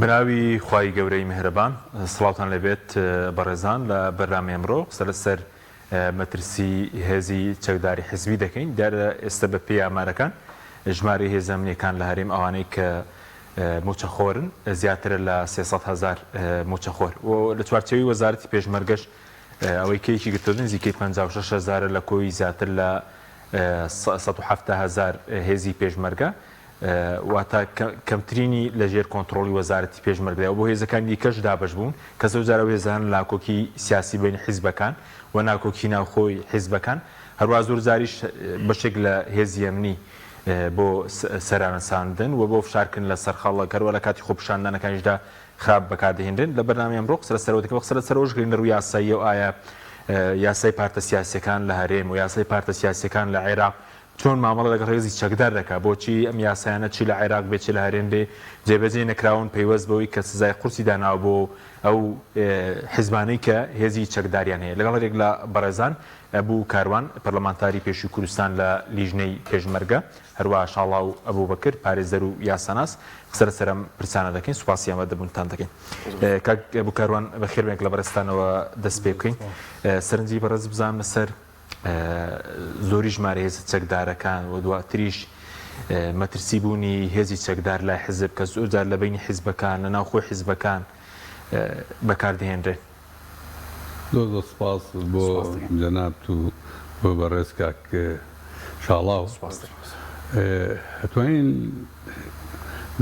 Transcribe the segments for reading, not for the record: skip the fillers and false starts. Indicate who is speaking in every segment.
Speaker 1: بەناوی خوای گەورەی میهرەبان سڵاوتان لێبێت بەڕێزان لە بەرنامەی ئەمڕۆ قسە لەسەر مەترسی هێزی چەکداری حزبی دەکەین دیارە ئێستا بە پێی ئامارەکان ژمارەی هێزە ئەمنیەکان لە هەرێم ئەوانەی کە موچەخۆرن زیاترە لە 300 هەزار موچەخۆر و لە چوارچێوەی وەزارەتی پێشمەرگەش ئەوەی کە یەکی گرتووە نزیکەی 56 هەزارە لە کۆی زیاتر لە 170 هەزار هێزی پێشمەرگە واتە کەمترینی لە ژێر کۆنتڕۆڵی وەزارەتی پێشمەرگەدایە و بۆ هێزەکانی دیکەش دابەش بوون کە زۆرجار ئەو هێزانە ناکۆکی سیاسی بەینی حیزبەکان و ناکۆکی ناوخۆی حیزبەکان هەروەها زۆرجاریش بەشێک لە هێزی ئەمنی بۆ سەرانەساندن و بۆ فشارکردن لەسەر خەڵک هەروەها لە کاتی خۆپیشاندانەکانیشدا خراپ بەکاردەهێنرێن. لە بەرنامەی ئەمڕۆ قسە لەسەر ئەوە دەکەین و قسە لەسەر ئەوەش دەکەین لە ڕووی یاساییەوە ئایا یاسای پارتە سیاسییەکان لە هەرێم و یاسای پارتە سیاسییەکان لە عێراق چۆن مامەڵە لەگەڵ هێزی چەکدار دەکات؟ بۆچی ئەم یاسایانە چی لە عێراق بێ چ لە هەرێم بێ جێبەجێ نەکراون پەیوەست بەوەی کە سزای قورسی داناوە بۆ ئەو حیزبانەی کە هێزی چەکداریان هەیە؟ لەگەڵ هەریەک لە بەڕێزان ئەبو کاروان پەرلەمانتاری پێشووی کوردستان لە لیژنەی پێشمەرگە، هەروەها شاڵاو ئەبوبەکر پارێزەر و یاساناس قسە لەسەر ئەم پرسانە دەکەین. سوپاسی ئامادەبوونتان دەکەین. کاک ئەبو کاروان بەخێربێن لە بەڕێزتانەوە دەست پێ بکەین. سەرنجی بەڕێز بزانم لەسەر زۆری ژمارەی هێزە چەکدارەکان و دواتریش مەترسی بوونی هێزی چەکدار لای حزب کە زۆر جار لە بەینی حزبەکان لە ناوخۆی حزبەکان بەکاردەهێنرێن.
Speaker 2: زۆر زۆر سپاس بۆ جەنابت و بۆ بەڕێز کاک شاڵاو. ئەتوانین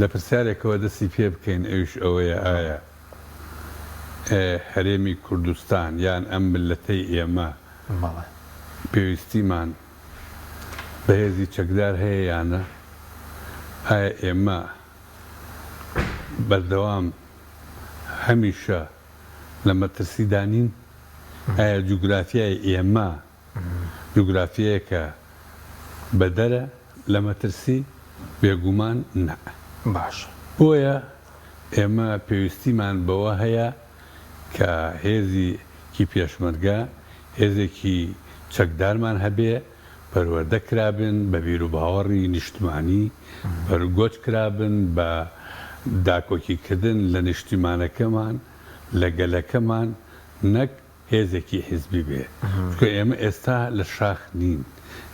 Speaker 2: لە پرسیارێکەوە دەستی پێ بکەین ئەویش ئەوەیە ئایا هەرێمی کوردستان یان ئەم میللەتەی ئێمە پێویستیمان بە هێزی چەکدار هەیە یان نا؟ ئایا ئێمە بەردەوام هەمیشە لە مەترسیدا نین؟ ئایا جوگرافیای ئێمە جوگرافیایەکە بەدەرە لە مەترسی؟ بێگومان نا.
Speaker 1: باشە.
Speaker 2: بۆیە ئێمە پێویستیمان بەوە هەیە کە هێزیکی پێشمەرگە، هێزێکی چەکدارمان هەبێ، پەروەردە کرابن بە بیروباوەڕی نیشتمانی، پەرگۆچ کرابن بە داکۆکیکردن لە نیشتیمانەکەمان، لە گەلەکەمان، نەک هێزێکی حیزبی بێ، چونکە ئێمە ئێستا لە شاخ نین،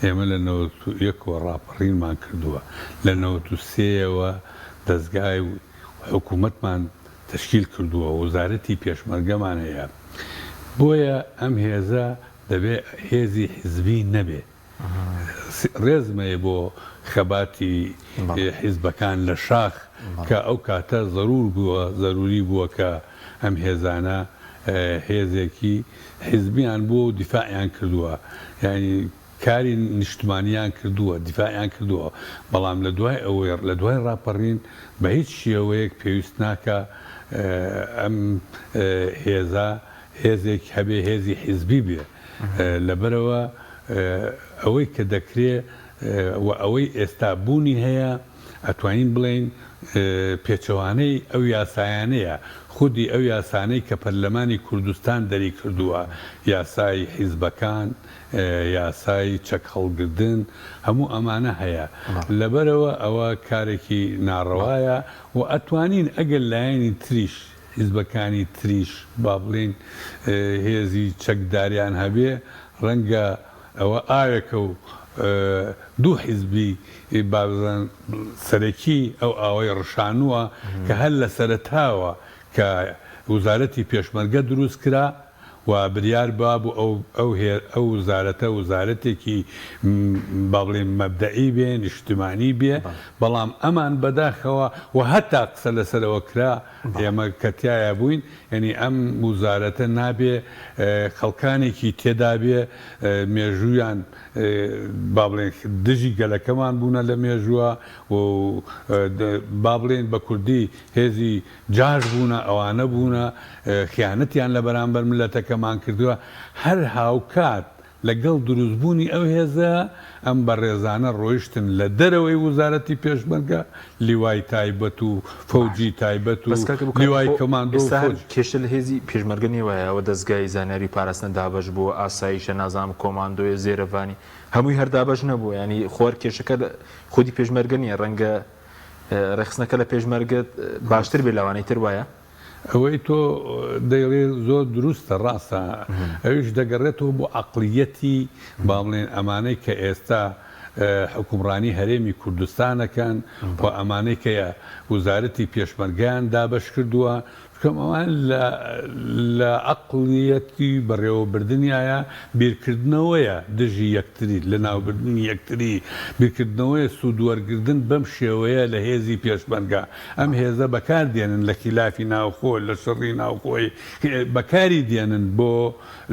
Speaker 2: ئێمە لە 91 ەوە ڕاپەڕینمان کردووە، لە 93 یەوە دەزگای و حکوومەتمان تەشکیل کردووە، وەزارەتی پێشمەرگەمان هەیە، بۆیە ئەم هێزە دەبێ هێزی حیزبی نەبێ. ڕێزم هەیە بۆ خەباتی حیزبەکان لە شاخ کە ئەو کاتە زەرور بووە زەروری بووە کە ئەم هێزانە هێزێکی حیزبیان بووە و دیفاعیان کردووە یانی کاری نیشتمانیان کردووە دیفاعیان کردووە بەڵام لە دوای ئەوەی لە دوای ڕاپەڕین بە هیچ شێوەیەک پێویست ناکا ئەم هێزە هێزێک هەبێ هێزی حیزبی بێ لەبەرئەوە ئەوەی کە دەکرێ و ئەوەی ئێستا بوونی هەیە ئەتوانین بڵێین پێچەوانەی ئەو یاسایانەیە، خودی ئەو یاسانەی کە پەرلەمانی کوردستان دەریکردووە، یاسای حیزبەکان، یاسای چەک هەڵگردن، هەموو ئەمانە هەیە. لەبەرئەوە ئەوە کارێکی ناڕەوایە و ئەتوانین ئەگەر لایەنی تریش حیزبەکانی تریش با بڵێین هێزی چەکداریان هەبێ، ڕەنگە ئەوە ئاوێکە و دوو حیزبی با بڵێن سەرەکی ئەو ئاوەی ڕشانووە کە هەر لە سەرەتاوە کە وزارەتی پێشمەرگە دروست کرا و بریار بابوو ئەو ئەو هێ ئەو وزارەتە وزارەتێکی با بڵێین مەبدەئی بێ، نیشتمانی بێ، بەڵام ئەمان بەداخەوە و هەتا قسە لەسەر ئەوە کرا ئێمە کە تیایا بووین یەنی ئەم وزارەتە نابێ خەڵکانێکی تێدا بێ مێژوویان با بڵێین دژی گەلەکەمان بوونە لە مێژووە و با بڵێین بە کوردی هێزی جاش بوونە ئەوانە بوونە خیانەتیان لە بەرامبەر مللەتەکەمان کردووە هەر هاوکات لە گەڵ دروست بوونی ئەو هێزە ئەم بەڕێزانە ڕۆیشتن لە دەرەوەی وزارەتی پێشمەرگە لیوای تایبەت و فەوجی تایبەت و
Speaker 1: بەس کاکە بکە
Speaker 2: لیوای
Speaker 1: خۆ
Speaker 2: کۆماندۆ و
Speaker 1: ئێستا هەر
Speaker 2: فەوج.
Speaker 1: کێشە لە هێزی پێشمەرگە نیە وایە ئەوە دەزگای زانیاری و پاراستنە دابەش بووە ئاسایشە نازانم کۆماندۆیە زێرەڤانی هەمووی هەر دابەش نەبووە یانی خۆ هەر کێشەکە لە خودی پێشمەرگە نیە ڕەنگە. ڕێکخستنەکە لە پێشمەرگە باشتر بێت لەوانەی تر وایە؟
Speaker 2: ئەوەی تۆ دەیڵێ زۆر دروستە ڕاستە ئەویش دەگەڕێتەوە بۆ عەقڵیەتی با بڵێین ئەمانەی کە ئێستا حوکمڕانی هەرێمی کوردستان ئەکەن و ئەمانەی کە وزارەتی پێشمەرگەیان دابەش کردووە چونکە ئەوان لە لە عەقڵیەتی بەڕێوەبردنیایە بیرکردنەوەیە دژی یەکتری، لەناوبردنی یەکتری، بیرکردنەوەیە سوودوەرگردن بەم شێوەیە لە هێزی پێشمەرگە. ئەم هێزە بەکار دێنن لە خیلافی ناوخۆ، لە شەڕی ناوخۆی، بەکاری دێنن بۆ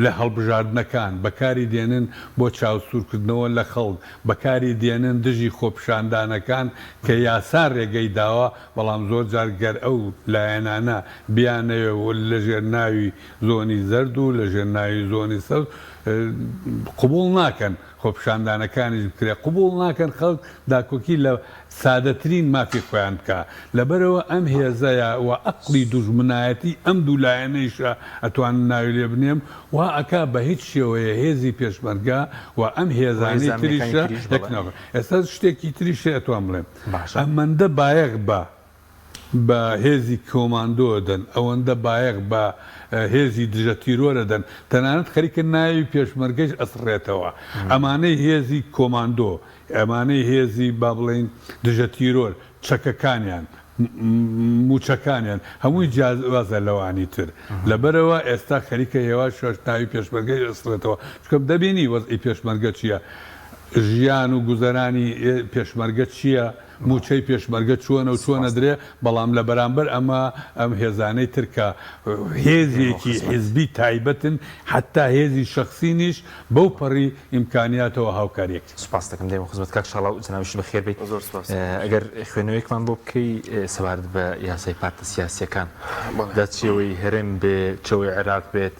Speaker 2: لە هەڵبژاردنەکان، بەکاری دێنن بۆ چاوسوورکردنەوە لە خەڵک، بەکاری دێنن دژی خۆپیشاندانەکان کە یاسا رێگەی داوە، بەڵام زۆر جار گەر ئەو لایەنانە بیانەوێ و لەژێر ناوی زۆنی زەرد و لەژێر ناوی زۆنی سەوز قبوڵ ناکەن خۆپیشاندانەکانیش بکرێ، قبوڵ ناکەن خەڵک داکۆکی لە سادەترین مافی خۆیان بکا. لەبەرئەوە ئەم هێزەیە و ئەقڵی دوژمنایەتی ئەم دوو لایەنەیشە ئەتوانم ناوی لێ بنێم وا ئەکا بە هیچ شێوەیە هێزی پێشمەرگە و ئەم هێزانەی تریشە یەک نەخۆن. ئێستا شتێکی تریش هەیە ئەتوانم بڵێم. ئەمەندە بایەخ بە بە هێزی کۆماندۆ ئەدەن، ئەوەندە بایەخ بە هێزی دژە تیرۆر ئەدەن، تەنانەت خەریکە ناوی پێشمەرگەیش ئەسڕێتەوە. ئەمانەی هێزی کۆماندۆ، ئەمانەی هێزی با بڵێین دژە تیرۆر، چەکەکانیان، مووچەکانیان هەمووی جیاوازە لەوانی تر. لەبەرئەوە ئێستا خەریکە هێواش هێواش ناوی پێشمەرگەیش ئەسڕێتەوە. چونکە دەبینی وەزعی پێشمەرگە چییە، ژیان و گوزەرانی پێشمەرگە چییە، مووچەی پێشمەرگە چۆنە و چۆن ئەدرێ، بەڵام لە بەرامبەر ئەمە ئەم هێزانەی تر کە هێزێکی حیزبی تایبەتن حەتتا هێزی شەخسینیش بەو پەڕی ئیمکانیاتەوە هاوکاری یەکترین.
Speaker 1: سوپاست دەکەم دێمە خزمەت کاک شاڵاو جەنابیشت بەخێر بێیت.
Speaker 3: زۆر سوپاس.
Speaker 1: ئەگەر خوێندنەوەیەکمان بۆ بکەی سەبارەت بە یاسای پارتە سیاسیەکان جا چ ئەوەی هەرێم بێ چ ئەوەی عێراق بێت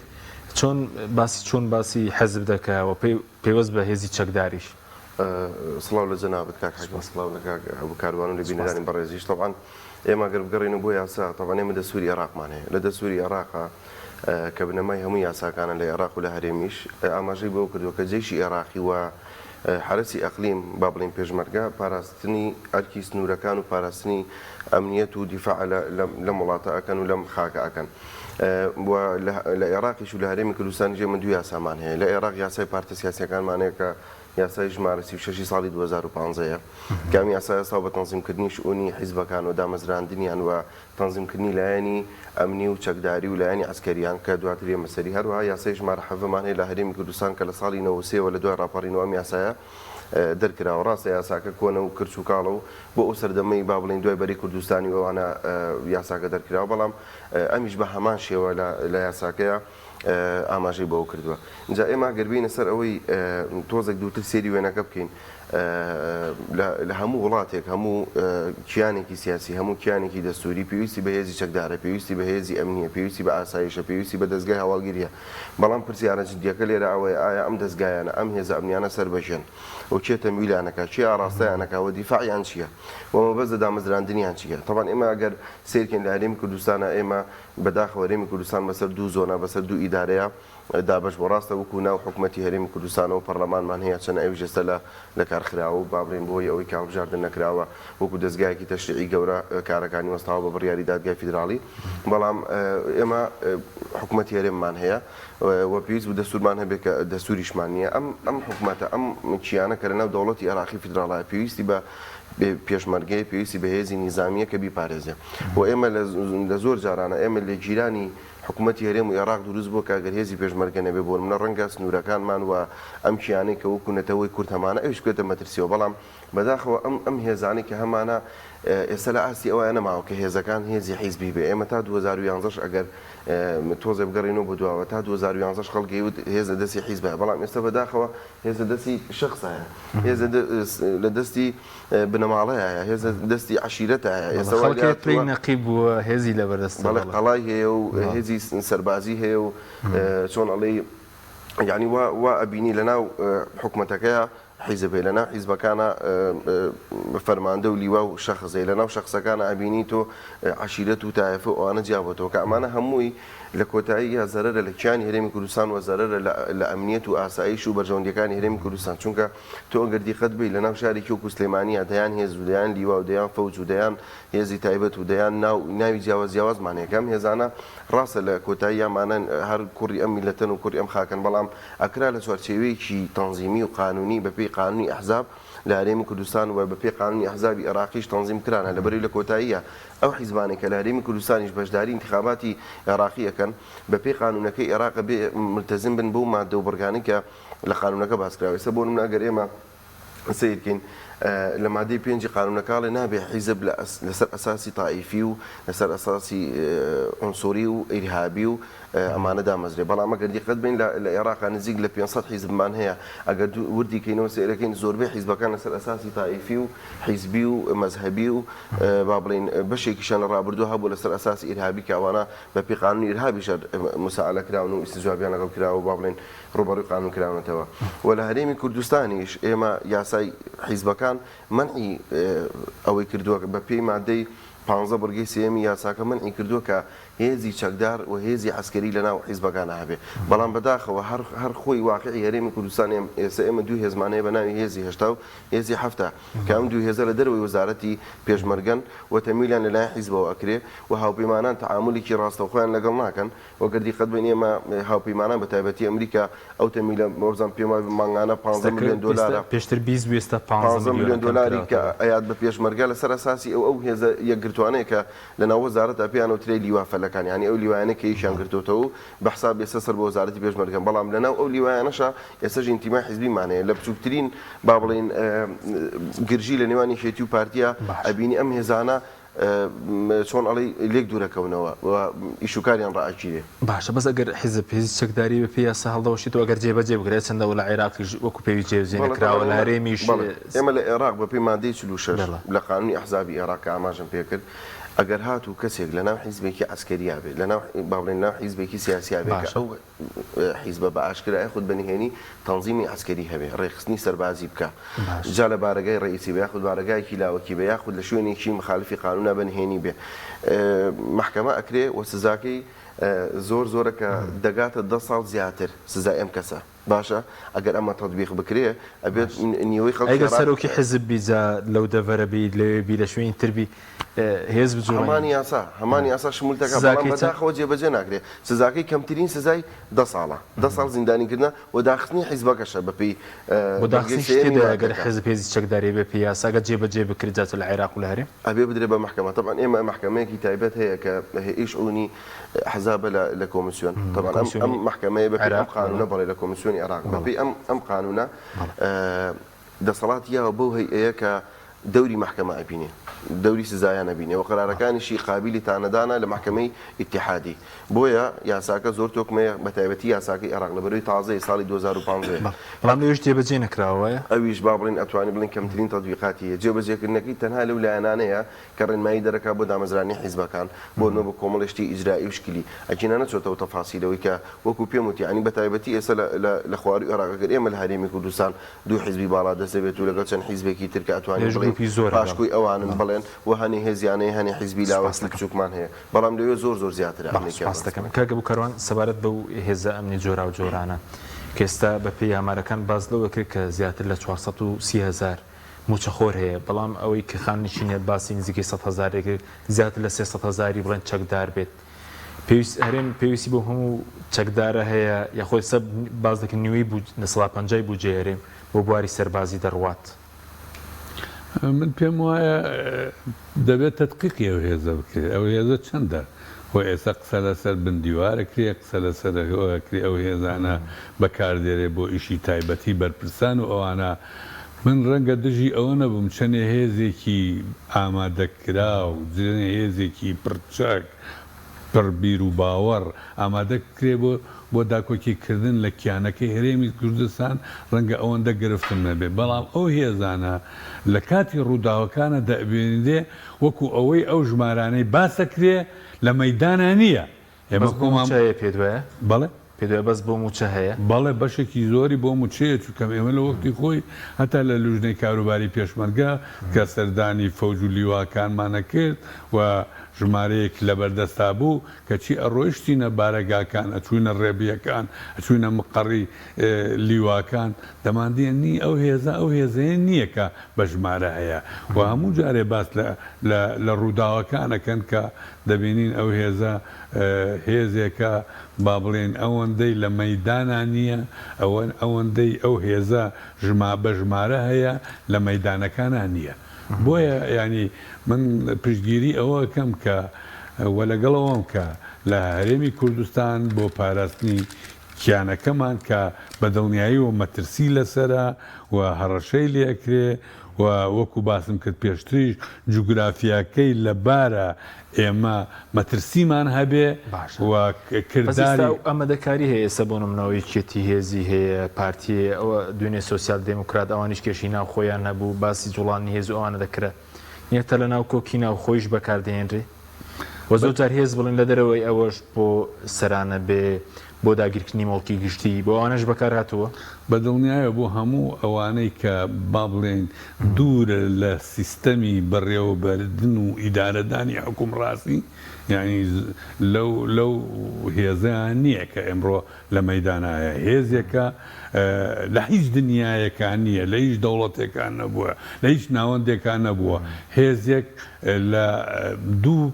Speaker 1: چۆن باسی چۆن باسی حزب دەکا و پەیوەست بە هێزی چەکداریش.
Speaker 3: سڵاو لە جەنابت کاک حەکیم سڵاو لە کاک ئەبو کاروان و لە بینەرانی بەڕێزیش تەبعەن ئێمە گەر بگەڕێینەوە بۆ یاسا تەبعەن ئێمە دەستوری ئێراقمان هەیە لە دەستوری ئێراقا کە بنەمای هەموو یاساکانە لە ئێراق و لە هەرێمیش ئاماژەی بەوە کردووە کە جەیشی ئێراقی و حەرەسی ئەقلیم با بڵێین پێشمەرگە پاراستنی ئەرکی سنوورەکان و پاراستنی ئەمنیەت و دیفاع لەم وڵاتە ئەکەن و لەم خاکە ئەکەن و لە ئێراقیش و لە هەرێمی کوردستانیش ئێمە دوو یاسامان هەیە لە ئێراق یاسای پارتە سیاسیەکانمان هەیە کە یاسای ژمارە 36 ساڵی 2015 یە کە ئەم یاسایە ساو بە تەنزیمکردنی شئونی حیزبەکان و دامەزراندنیان و تەنزیمکردنی لایەنی ئەمنی و چەکداری و لایەنی عەسکەریان کە دواتر یەمە سەری هەروەها یاسای ژمارە 17 مان هەیە لە هەرێمی کوردستان کە لە ساڵی 93 وە لە دوای ڕاپەڕینەوە ئەم یاسایە دەرکراوە ڕاستە یاساکە کۆنە و کرچ و کاڵە و بۆ ئەو سەردەمەی با بڵێین دوای بەرەی کوردستانی و ئەوانە یاساکە دەرکراوە بەڵام ئەمیش بە هەمان شێوە لە یاساکەیا ئاماژەی بەوە کردووە. ئینجا ئێمە گەر بێینە سەر ئەوەی تۆزێک دوورتر سەیری وێنەکە بکەین لە هەموو وڵاتێک هەموو کیانێکی سیاسی هەموو کیانێکی دەستووری پێویستی بە هێزی چەکدارە پێویستی بە هێزی ئەمنییە پێویستی بە ئاسایشە پێویستی بە دەزگای هەواڵگرییە بەڵام پرسیارە جدییەکە لێرە ئەوەیە ئایا ئەم دەزگایانە ئەم هێزە ئەمنیانە سەر بە کێن و کێ تەمویلیان ئەکا کێ ئاڕاستەیان ئەکا و دیفاعیان چییە و مەبەست لە دامەزراندنیان چییە تەبعەن ئێمە ئەگەر سەیرکەین لە هەرێمی کوردستانا ئێمە بەداخەوە هەرێمی کوردستان بەسەر دوو زۆنا بەسەر دوو ئیدارەیا دابەش بووە ڕاستە وەکو ناو حکومەتی هەرێمی کوردستانەوە پەڕلەمانمان هەیە چەند ئەویش ئێستا لە لەکار خراوە و با بڵێین بەهۆی ئەوەی کە هەڵبژاردن نەکراوە وەکو دەزگایەکی تەشریعی گەورە کارەکانی وەستاوە بە بڕیاری دادگای فیدراڵی بەڵام ئێمە حکومەتی هەرێممان هەیە و پێویست بوو دەستورمان هەبێت کە دەستوریشمان نییە ئەم ئەم حکومەتە ئەم کیانە کە لەناو دەوڵەتی عێراقی فیدراڵایە پێویستی بە پێشمەرگەیە پێویستی بە هێزی نیزامییە کە بیپارێزێ و ئێمە لە زۆر جارانە ئێمە لێکگیرانی حکومەتی هەرێم و ئێراق دروست بووە کە ئەگەر هێزی پێشمەرگە نەبێ بۆ نمونە ڕەنگە سنوورەکانمان و ئەم کیانەی کە وەکو نەتەوەی کورد هەمانە ئەویش بکەوێتە مەترسیەوە بەڵام بەداخەوە ئەم ئەم هێزانەی کە هەمانە ئێستا لە ئاستی ئەوەیا نەماوە کە هێزەکان هێزی حیزبی بێ ئێمە تا 2011 ش ئەگەر تۆزێ بگەڕێینەوە بۆ دواوە تا 2011 ش خەڵک ئەیوت هێز لە دەستی حیزبایە بەڵام ئێستا بەداخەوە هێز لە دەستی شەخسایە هێز لە دەستی بنەماڵەیە هێز لە دەستی عەشیرەتایە ئێستا وای
Speaker 1: خەڵکێ پلەی نەقیب بووە هێزی لەبەردەستە
Speaker 3: بەڵێ قەڵای هەیە و هێزی سەربازی هەیە و چۆن ئەڵێی یانی وا وا ئەبینی لەناو حکومەتەکەیا. حیزب هەیە، لەناو حیزبەکانا فەرماندە و لیوا و شەخس هەیە، لەناو شەخسەکانا ئەبینی تۆ عەشیرەت و تایەفە و ئەوانە جیا بۆتەوە کە ئەمانە هەمووی لە کۆتاییا زەرەرە لە کیانی هەرێمی کوردستان و زەرەرە لە ئەمنیەت و ئاسایش و بەرژەوەندیەکانی هەرێمی کوردستان چونکە تۆ ئەگەر دیقەت بەی لەناو شارێکی وەکو سلێمانیا دەیان هێز و دەیان لیوا و دەیان فەوج و دەیان هێزی تایبەت و دەیان ناو ناوی جیاواز جیاوازمان هەیە کە ئەم هێزانە ڕاستە لە کۆتاییا ئەمانە هەر کوڕی ئەم میللەتەن و کوڕی ئەم خاکەن بەڵام ئەکرا لە چوارچێوەیەکی تەنزیمی و قانونی بە پێی قانونی ئەحزاب لە هەرێمی کوردستان و بە پێی قانونی ئەحزابی ئێراقیش تەنزیم کرانە لەبەرەوەی لە کۆتاییا ئەو حیزبانەی کە لە هەرێمی کوردستانیش بەشداری ئینتخاباتی ئێراقی ئەکەن بە پێی قانونەکەی ئێراق ئەبێ ملتەزم بن بەو ماددە و بڕگانەی کە لە قانونەکە باس کراوە ئێستا بۆ نمونە ئەگەر ئێمە سەیر کەین لە مادەی پێنجی قانونەکە ئەڵێ نابێ حیزب لەسەر ئەساسی تائیفی و لەسەر ئەساسی عنسوری و ئیرهابی و ئەمانە دامەزرێ بەڵام ئەگەر دیقەت بین لە ئێراقا نزیک لە 500 حیزبمان هەیە ئەگەر وردی کەینەوە سەیرەکەین زۆربەی حیزبەکان لەسەر ئەساسی تائیفی و حیزبی و مەزهەبی و با بڵێین بەشێکیشیان لە ڕابردوو هەبوو لەسەر ئەساسی ئیرهابی کە ئەوانە بە پێی قانونی ئیرهابیش مساعلە کراون و ئیستجوابیان لەگەڵ کراوە و با بڵێین ڕووبەڕووی قانون کراونەتەوە و لە هەرێمی کوردستانیش ئێمە یاسای حیزبەکان مەنعی ئەوەی کردووە بە پێی مادەی پانزە بڕگەی سێیەمی یاساکە مەنعی کردووە کە هێزی چەکدار و هێزی عەسکەری لە ناو حیزبەکانا هەبێ بەڵام بەداخەوە هەر هەر خۆی واقعی هەرێمی کوردستان ئێستا ئێمە دوو هێزمان هەیە بە ناوی هێزی 80 و هێزی 70 کە ئەم دوو هێزە لە دەرەوەی وەزارەتی پێشمەرگەن و تەمویلیان لە لایەن حیزبەوە ئەکرێ و هاوپەیمانان تەعامولێکی ڕاستەوخۆیان لەگەڵ ناکەن و گەر دیقەت بەین ئێمە هاوپەیمانان بە تایبەتی ئەمریکا ئەو تەمیلە وەبزانم پێم وایە مانگانە پانزە ملیۆن دۆلارە.
Speaker 1: پێشتر 20 بوو ئێستا پانزە
Speaker 3: ملیۆن دۆلاری کە ئەیات بە پێشمەرگە لەسەر ئەساسی ئەو ئەو هێزە یەکگرتوانەیە کە لە ناو وەزارەتا پێیان ئەوترێ لیوا فەلەکان یانی ئەو لیوایانەی کە یەکیان گرتۆتەوە و بە حساب ئێستا سەر بە وەزارەتی پێشمەرگەن بەڵام لە ناو ئەو لیوایانەشا ئێستاش ئینتیمای حیزبیمان هەیە لە بچووکترین با بڵێین گرژی لە نێوان یەکێتی و پارتیا ئەبینی ئەم هێزانە چۆن ئەڵێی لێک دوورەکەونەوە و ئیش و کاریان ڕائەگیرێ.
Speaker 1: باشە بەس ئەگەر حیزب هێزی چەکداری بە پێی یاسا هەڵدەوەشێتەوە ئەگەر جێبەجێ بکرێت چەندە لە عێراقیش وەکو پێویست جێبەجێ نەکراوە لە هەرێمیش.
Speaker 3: بەڵێ ئێمە لە عێراق بە پێی مادەی 46 لە قانونی ئەحزابی عێراق کە ئاماژەم پێ کرد ئەگەر هاتوو کەسێک لە ناو حیزبێکی عەسکەریا بێت لە ناو با بڵێین لە ناو حیزبێکی سیاسیا بێت کە ئەو حیزبە بە ئاشکرا یاخود بە نهێنی تەنزیمی عەسکەری هەبێ، ڕێکخستنی سەربازی بکا، جا لە بارەگای ڕەئیسی بێ یاخود بارەگایەکی لاوەکی بێ یاخود لە شوێنێکی مخالفی قانونا بە نهێنی بێ مەحکەمە ئەکرێ و سزاکەی زۆر زۆرە کە دەگاتە دە ساڵ زیاتر سزای ئەم کەسە. باشە ئەگەر ئەمە تەتبیق بکرێ ئەبێت نیوەی خەڵکی
Speaker 1: ئەگەر سەرۆکی حیزب بی جا لەو دەڤەرە بی لەوێ بی لە شوێنی تر بی هێز بجوڵێنی.
Speaker 3: هەمان یاسا هەمان یاسا شمول دەکا بەڵام بەداخەوە جێبەجێ ناکرێ سزاکەی کەمترین سزای دە ساڵە دە ساڵ زیندانی کردنە و داخستنی حیزبەکەشە بەپێی
Speaker 1: بۆ داخستنیش تێدایە گەر حیزب هێزی چەکداری بێ پێی یاسا گەر جێبەجێ بکرێت جا چ لە عێراق و لە هەرێم.
Speaker 3: ئەبێ بدرێ بە مەحکەمە تەبعەن ئێمە مەحکەمەیەکی تایبەت هەیە کە هی شئونی ئەحزابە لە لە کۆمیسیۆن تەبعەن ئەم ئەم مەحکەمەیە بەپێی ئەم قانوونە بەڵێ لە کۆمیسیۆنی عێراق بەپێی ئەم ئەم قانوونە دەسەڵاتی یاوە بەو هەیئەیە کە دەوری مەحکەمە ئەبینێ دەوری سزایان ئەبینێ و قەرارەکانیشی قابیلی تانەدانە لە مەحکەمەی ئیتیحادی بۆیە یاساکە زۆر تۆکمەیە بە تایبەتی یاساکەی عێراق لەبەرەوەی تازەیە ساڵی 2015
Speaker 1: بەڵام لەوێش جێبەجێ نەکراوە وایە؟
Speaker 3: ئەویش با بڵێین ئەتوانین بڵێین کەمترین تەتبیقاتی هەیە جێبەجێکردنەکەی تەنها لەو لایەنانەیە کە ڕێنمایی دەرەکا بۆ دامەزرانی حیزبەکان، بۆ نمونە بۆ کۆمەڵێ شتی ئیجرایی و شکلی، ئەگینا نەچۆتەوە تەفاسیلەوەی کە وەکو پێم وتی یانی بە تایبەتی ئێستا لە لە لە خواروی عێراق ئەگەر ئێمە لە هەرێمی کوردستان دوو حیزبی باڵا دەست دەبێت و لەگەڵ چەند حیزبێکی تر کە ئەتوانین
Speaker 1: لەوێش
Speaker 3: بڵێین
Speaker 1: گروپی زۆرە بەڵێ.
Speaker 3: پاشکۆی ئەوانن بەڵێن و هەنێ هێزیان هەیە هەنێ حیزبی
Speaker 1: سوپاست
Speaker 3: لاوەکی
Speaker 1: دەکەم.
Speaker 3: بچوکمان هەیە بەڵام لەوێ زۆر زۆر زیاترە
Speaker 1: بەڵێ
Speaker 3: ئەمەی کە
Speaker 1: سوپاست
Speaker 3: باس
Speaker 1: دەکەم. کاک ئەبو کاروان سەبارەت بەو هێزە ئەمنی جۆراوجۆرانە کە ئێستا بە پێی ئامارەکان باس لەوە دەکرێت کە زیاتر لە 430 هەزار مووچەخۆر هەیە، بەڵام ئەوەی کە خانەنشینە باسی نزیکەی سەد هەزارێک زیاتر لە 300 هەزاری بڵێن چەکدار بێت. پێویست هەرێم پێویستی بۆ هەموو چەکدارە هەیە یاخۆ ئێستا باس دەکەن نیوەی بوو لە سەدا پەنجای بودجەی هەرێم بۆ بواری سەربازی دەڕوات.
Speaker 2: من پێم وایە دەبێت تەدقیقی ئەو هێزە بکرێت، ئەو هێزە چەندە؟ خۆ ئێستا قسە لەسەر بن دیوار ئەکرێ، قسە لەسەر ئەوە ئەکرێ ئەو هێزانە بەکاردێرێ بۆ ئیشی تایبەتی بەرپرسان و ئەوانە، من ڕەنگە دژی ئەوە نەبم چەنێ هێزێکی ئامادەکراو، چەنێ هێزێکی پڕ چەک، پڕ بیروباوەڕ ئامادە بکرێ بۆ بۆ داکۆکی کردن لە کیانەکەی هەرێمی کوردستان ڕەنگە ئەوەندە گرفتم نەبێ، بەڵام ئەو هێزانە لە کاتی ڕووداوەکانە دەبینرێ وەکو ئەوەی ئەو ژمارانەی باس ئەکرێ لە مەیدانا نییە. ئێمە
Speaker 1: بەس بۆ
Speaker 2: خۆمان.
Speaker 1: مووچە هەیە پێت وایە؟
Speaker 2: بەڵێ.
Speaker 1: پێت وایە بەس بۆ مووچە هەیە؟
Speaker 2: بەڵێ بەشێکی زۆری بۆ مووچەیە چونکە ئێمە لە وەختی خۆی هەتا لە لوجنەی کاروباری پێشمەرگە کە سەردانی فەوج و لیواکانمان ئەکرد و ژمارەیەک لەبەردەستا بوو کەچی ئەڕۆیشتینە بارەگاکان ئەچووینە ڕێبیەکان ئەچووینە مقەڕی لیواکان دەماندیە نی ئەو هێزە ئەو هێزەیە نییە کە بە ژمارە هەیە و هەموو جارێ باس لە لە لە ڕووداوەکان ئەکەن کە دەبینین ئەو هێزە هێزێکە با بڵێین ئەوەندەی لە مەیدانا نییە ئەوە ئەوەندەی ئەو هێزە ژما بە ژمارە هەیە لە مەیدانەکانا نییە بۆیە یانی من پشتگیری ئەوە ئەکەم کە وە لەگەڵ ئەوەم کە لە هەرێمی کوردستان بۆ پاراستنی کیانەکەمان کە بە دڵنیاییەوە مەترسی لەسەرە و هەڕەشەی لێ ئەکرێ و وەکو باسم کرد پێشتریش جوگرافیاکەی لەبارە ئێمە مەترسیمان هەبێ
Speaker 1: باشە
Speaker 2: و
Speaker 1: بەس ئێستا
Speaker 2: کرداری.
Speaker 1: ئەو ئامادەکاری هەیە ئێستا بۆ نمونەوە یەکێتی هێزی هەیە پارتی هەیە ئەوە دوێنێ سۆسیال دێموکرات ئەوانیش کێشەی ناوخۆیان هەبوو باسی جوڵاندنی هێز و ئەوانە دەکرا نیەتە لە ناو کۆکی ناوخۆیش بەکار دەهێنرێ و زۆر جار هێز بڵێن لە دەرەوەی ئەوەش بۆ سەرانە بێ بۆ داگیرکردنی موڵکی گشتی بۆ ئەوانەش بەکار هاتووە؟
Speaker 2: بە دڵنیایەوە بۆ هەموو ئەوانەی کە با بڵێین دوورە لە سیستەمی بەڕێوەبەردن و ئیدارەدانی حوکمڕاسی یانی لەو لەو هێزەیان نییە کە ئێمڕۆ لە مەیدانایە هێزێکە لە هیچ دنیایەکا نییە لە هیچ دەوڵەتێکا نەبووە لە هیچ ناوەندێکا نەبووە هێزێک لە دوو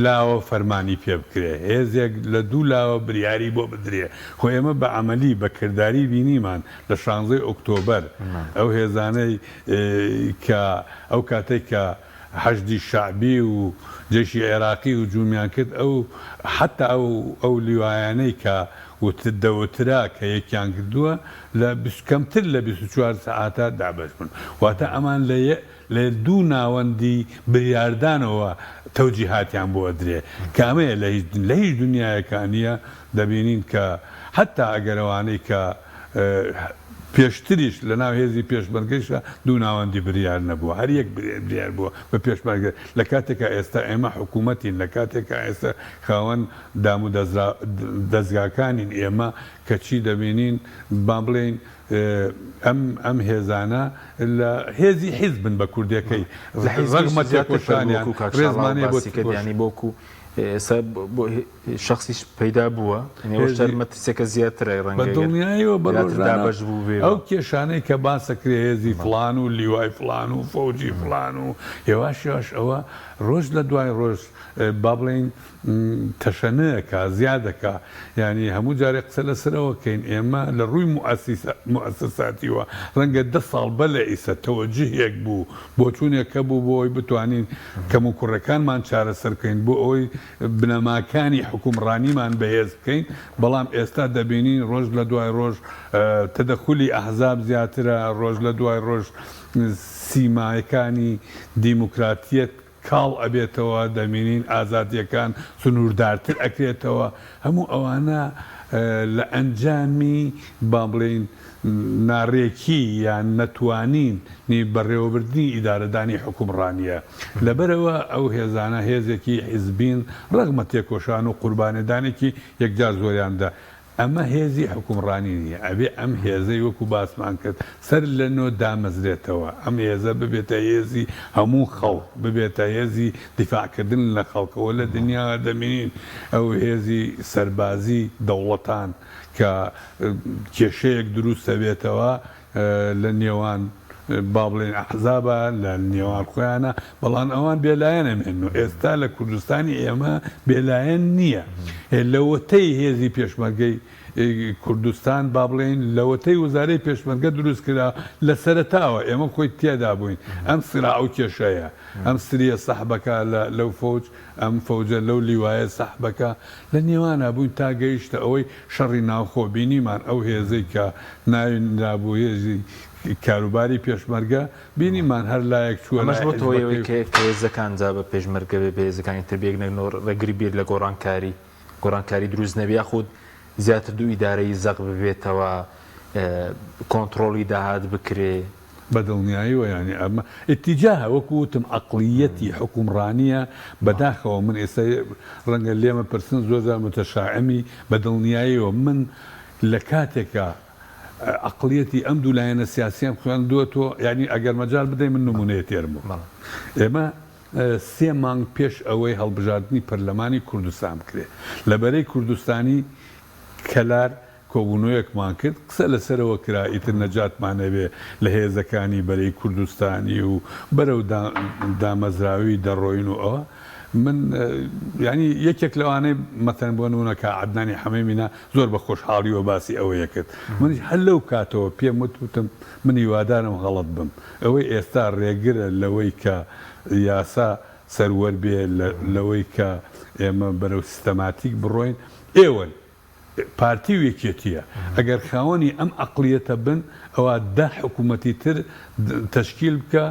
Speaker 2: لاوە فەرمانی پێ بکرێ هێزێک لە دوو لاوە بریاری بۆ بدرێ خۆ ئێمە بە عەمەلی بە کرداری بینیمان لە شانزەی ئۆکتۆبەر ئەو هێزانەی کە ئەو کاتەی کە حەشدی شەعبی و جەیشی عێراقی هجومیان کرد ئەو حەتا ئەو ئەو لیوایانەی کە وت دەوترا کە یەکیان کردووە لە کەمتر لە 24 سەعاتا دابەش بوون واتە ئەمان لە لە دوو ناوەندی بریاردانەوە تەوجیهاتیان بۆ ئەدرێ کە ئەمەیە لە هیچ لە هیچ دنیایەکا نییە دەبینین کە حەتا ئەگەر ئەوانەی کە پێشتریش لە ناو هێزی پێشمەرگەیشا دوو ناوەندی بریار نەبووە هەر یەک بریار بووە بە پێشمەرگە لە کاتێکا ئێستا ئێمە حکوومەتین لە کاتێکا ئێستا خاوەن دام و دەزگاکانین ئێمە کەچی دەبینین با بڵێین ئەم ئەم هێزانە لە هێزی حیزبن بە کوردێکەی
Speaker 1: لە حیزبیش
Speaker 2: ڕەغمە
Speaker 1: زیاتر
Speaker 2: تێکۆشانیان
Speaker 1: وەکوو کاک شاڵاو
Speaker 2: ڕێزمان هەیە بۆ
Speaker 1: باسی کرد
Speaker 2: تێکۆش
Speaker 1: یانی بۆ وەکوو ئێستا بۆ شەخسیش پەیدا بووە یانی ئەوەش
Speaker 2: هێزی
Speaker 1: مەترسیەکە زیاترە
Speaker 2: بە
Speaker 1: ڕەنگە گەر
Speaker 2: دڵنیایەوە بە
Speaker 1: زیاتر
Speaker 2: ڕۆژانە
Speaker 1: دابەش بووبێ
Speaker 2: ئەو کێشانەی کە باس ئەکرێ هێزی فڵان و لیوای فڵان و فەوجی فڵان و هێواش هێواش ئەوە ڕۆژ لە دوای ڕۆژ با بڵێین تەشەنە ئەکا زیاد ئەکا یانی هەموو جارێ قسە لەسەر ئەوە کەین ئێمە لە ڕووی موئەسیسە موئەسەساتیوە ڕەنگە دە ساڵ بەر لە ئیسە تەوەجوهێک بوو بۆچوونێک هەبوو بۆ ئەوەی بتوانین کەموکوڕەکانمان چارەسەر بکەین بۆ ئەوەی بنەماکانی حوکمڕانیمان بەهێز بکەین بەڵام ئێستا دەبینین ڕۆژ لە دوای ڕۆژ تەدەخولی ئەحزاب زیاترە ڕۆژ لە دوای ڕۆژ سیماکانی دیموکراتیەت کاڵ ئەبێتەوە، دەبینین ئازادییەکان سنووردارتر ئەکرێتەوە، هەموو ئەوانە لە ئەنجامی با بڵێین ناڕێکی یان نەتوانینی بەڕێوەبردنی ئیدارەدانی حوکمڕانییە. لەبەرئەوە ئەو هێزانە هێزێکی حیزبین ڕەغمە تێکۆشان و قوربانیدانێکی یەکجار زۆریان دا، ئەمە هێزی حوکمڕانی نییە، ئەبێ ئەم هێزەی وەکو باسمان کرد سەر لە نۆ دامەزرێتەوە، ئەم هێزە ببێتە هێزی هەموو خەڵک، ببێتە هێزی دیفاعکردن لە خەڵک، ئەوە لە دنیا دەبینین ئەو هێزی سەربازی دەوڵەتان کە کێشەیەک دروست دەبێتەوە لە نێوان با بڵێین ئەحزابە لە نێوان خۆیانە بەڵام ئەوان بێلایەن ئەمێنن و ئێستا لە کوردستانی ئێمە بێلایەن نییە لەوەتەی هێزی پێشمەرگەی کوردستان با بڵێین لەوەتەی وزارەی پێشمەرگە دروست کرا لە سەرەتاوە ئێمە خۆی تێدا بووین ئەم سراع و کێشەیە ئەم سریە سەحبەکە لەو فەوج ئەم فەوجە لەو لیوایە سەحبەکە لە نێوانا بووین تا گەیشتە ئەوەی شەڕی ناوخۆ بینیمان ئەو هێزەی کە ناوی نرابوو هێزی کاروباری پێشمەرگە بینیمان هەر لایەک چووە
Speaker 1: ئەمەش
Speaker 2: لای
Speaker 1: بۆتە هۆی ئەوەی
Speaker 2: حیزبەکەی
Speaker 1: کە کە هێزەکان جا بە پێشمەرگە بێ بە هێزەکانی تر بێ یەک نەگرن و ڕێگری بیر لە گۆڕانکاری گۆڕانکاری دروست نەبێ یاخود زیاتر دوو ئیدارەیی زەق ببێتەوە کۆنتڕۆڵی داهات بکرێ.
Speaker 2: بە دڵنیاییەوە یانی ئەمە ئیتیجاهە وەکو وتم عەقڵییەتی حوکمڕانییە بەداخەوە من ئێستا ڕەنگە لێمە پرسن زۆر جار متشائمی بە دڵنیاییەوە من لە کاتێکا عەقڵیەتی ئەم دوو لایەنە سیاسیەم خوێندووەتەوە یانی ئەگەر مەجال بدەی من نموونەیە تێرمەوە ئێمە سێ مانگ پێش ئەوەی هەڵبژاردنی پەرلەمانی کوردستان بکرێ لە بەرەی کوردستانی کەلار کۆبوونەوەیەکمان کرد، قسە لەسەرەوە کرا ئیتر نەجاتمان ئەوێ لە هێزەکانی بەرەی کوردستانی و بەرەو دامەزراوی دەڕۆین و ئەوە من یانی یەکێک لەوانەی مەسەلەن بۆ نموونە کاک عەدنانی حەمەی مینا زۆر بە خۆشحاڵیەوە باسی ئەوەیە کرد منیش هەر لەو کاتەوە پێم وت وتم من هیوادارم غەڵەت بم ئەوەی ئێستا ڕێگرە لەوەی کە یاسا سەروەر بێ لەوەی کە ئێمە بەرەو سیستەماتیک بڕۆین ئێوەن پارتی و یەکێتیە ئەگەر خاوەنی ئەم عەقڵیەتە بن ئەوا دە حکومەتی تر تەشکیل بکە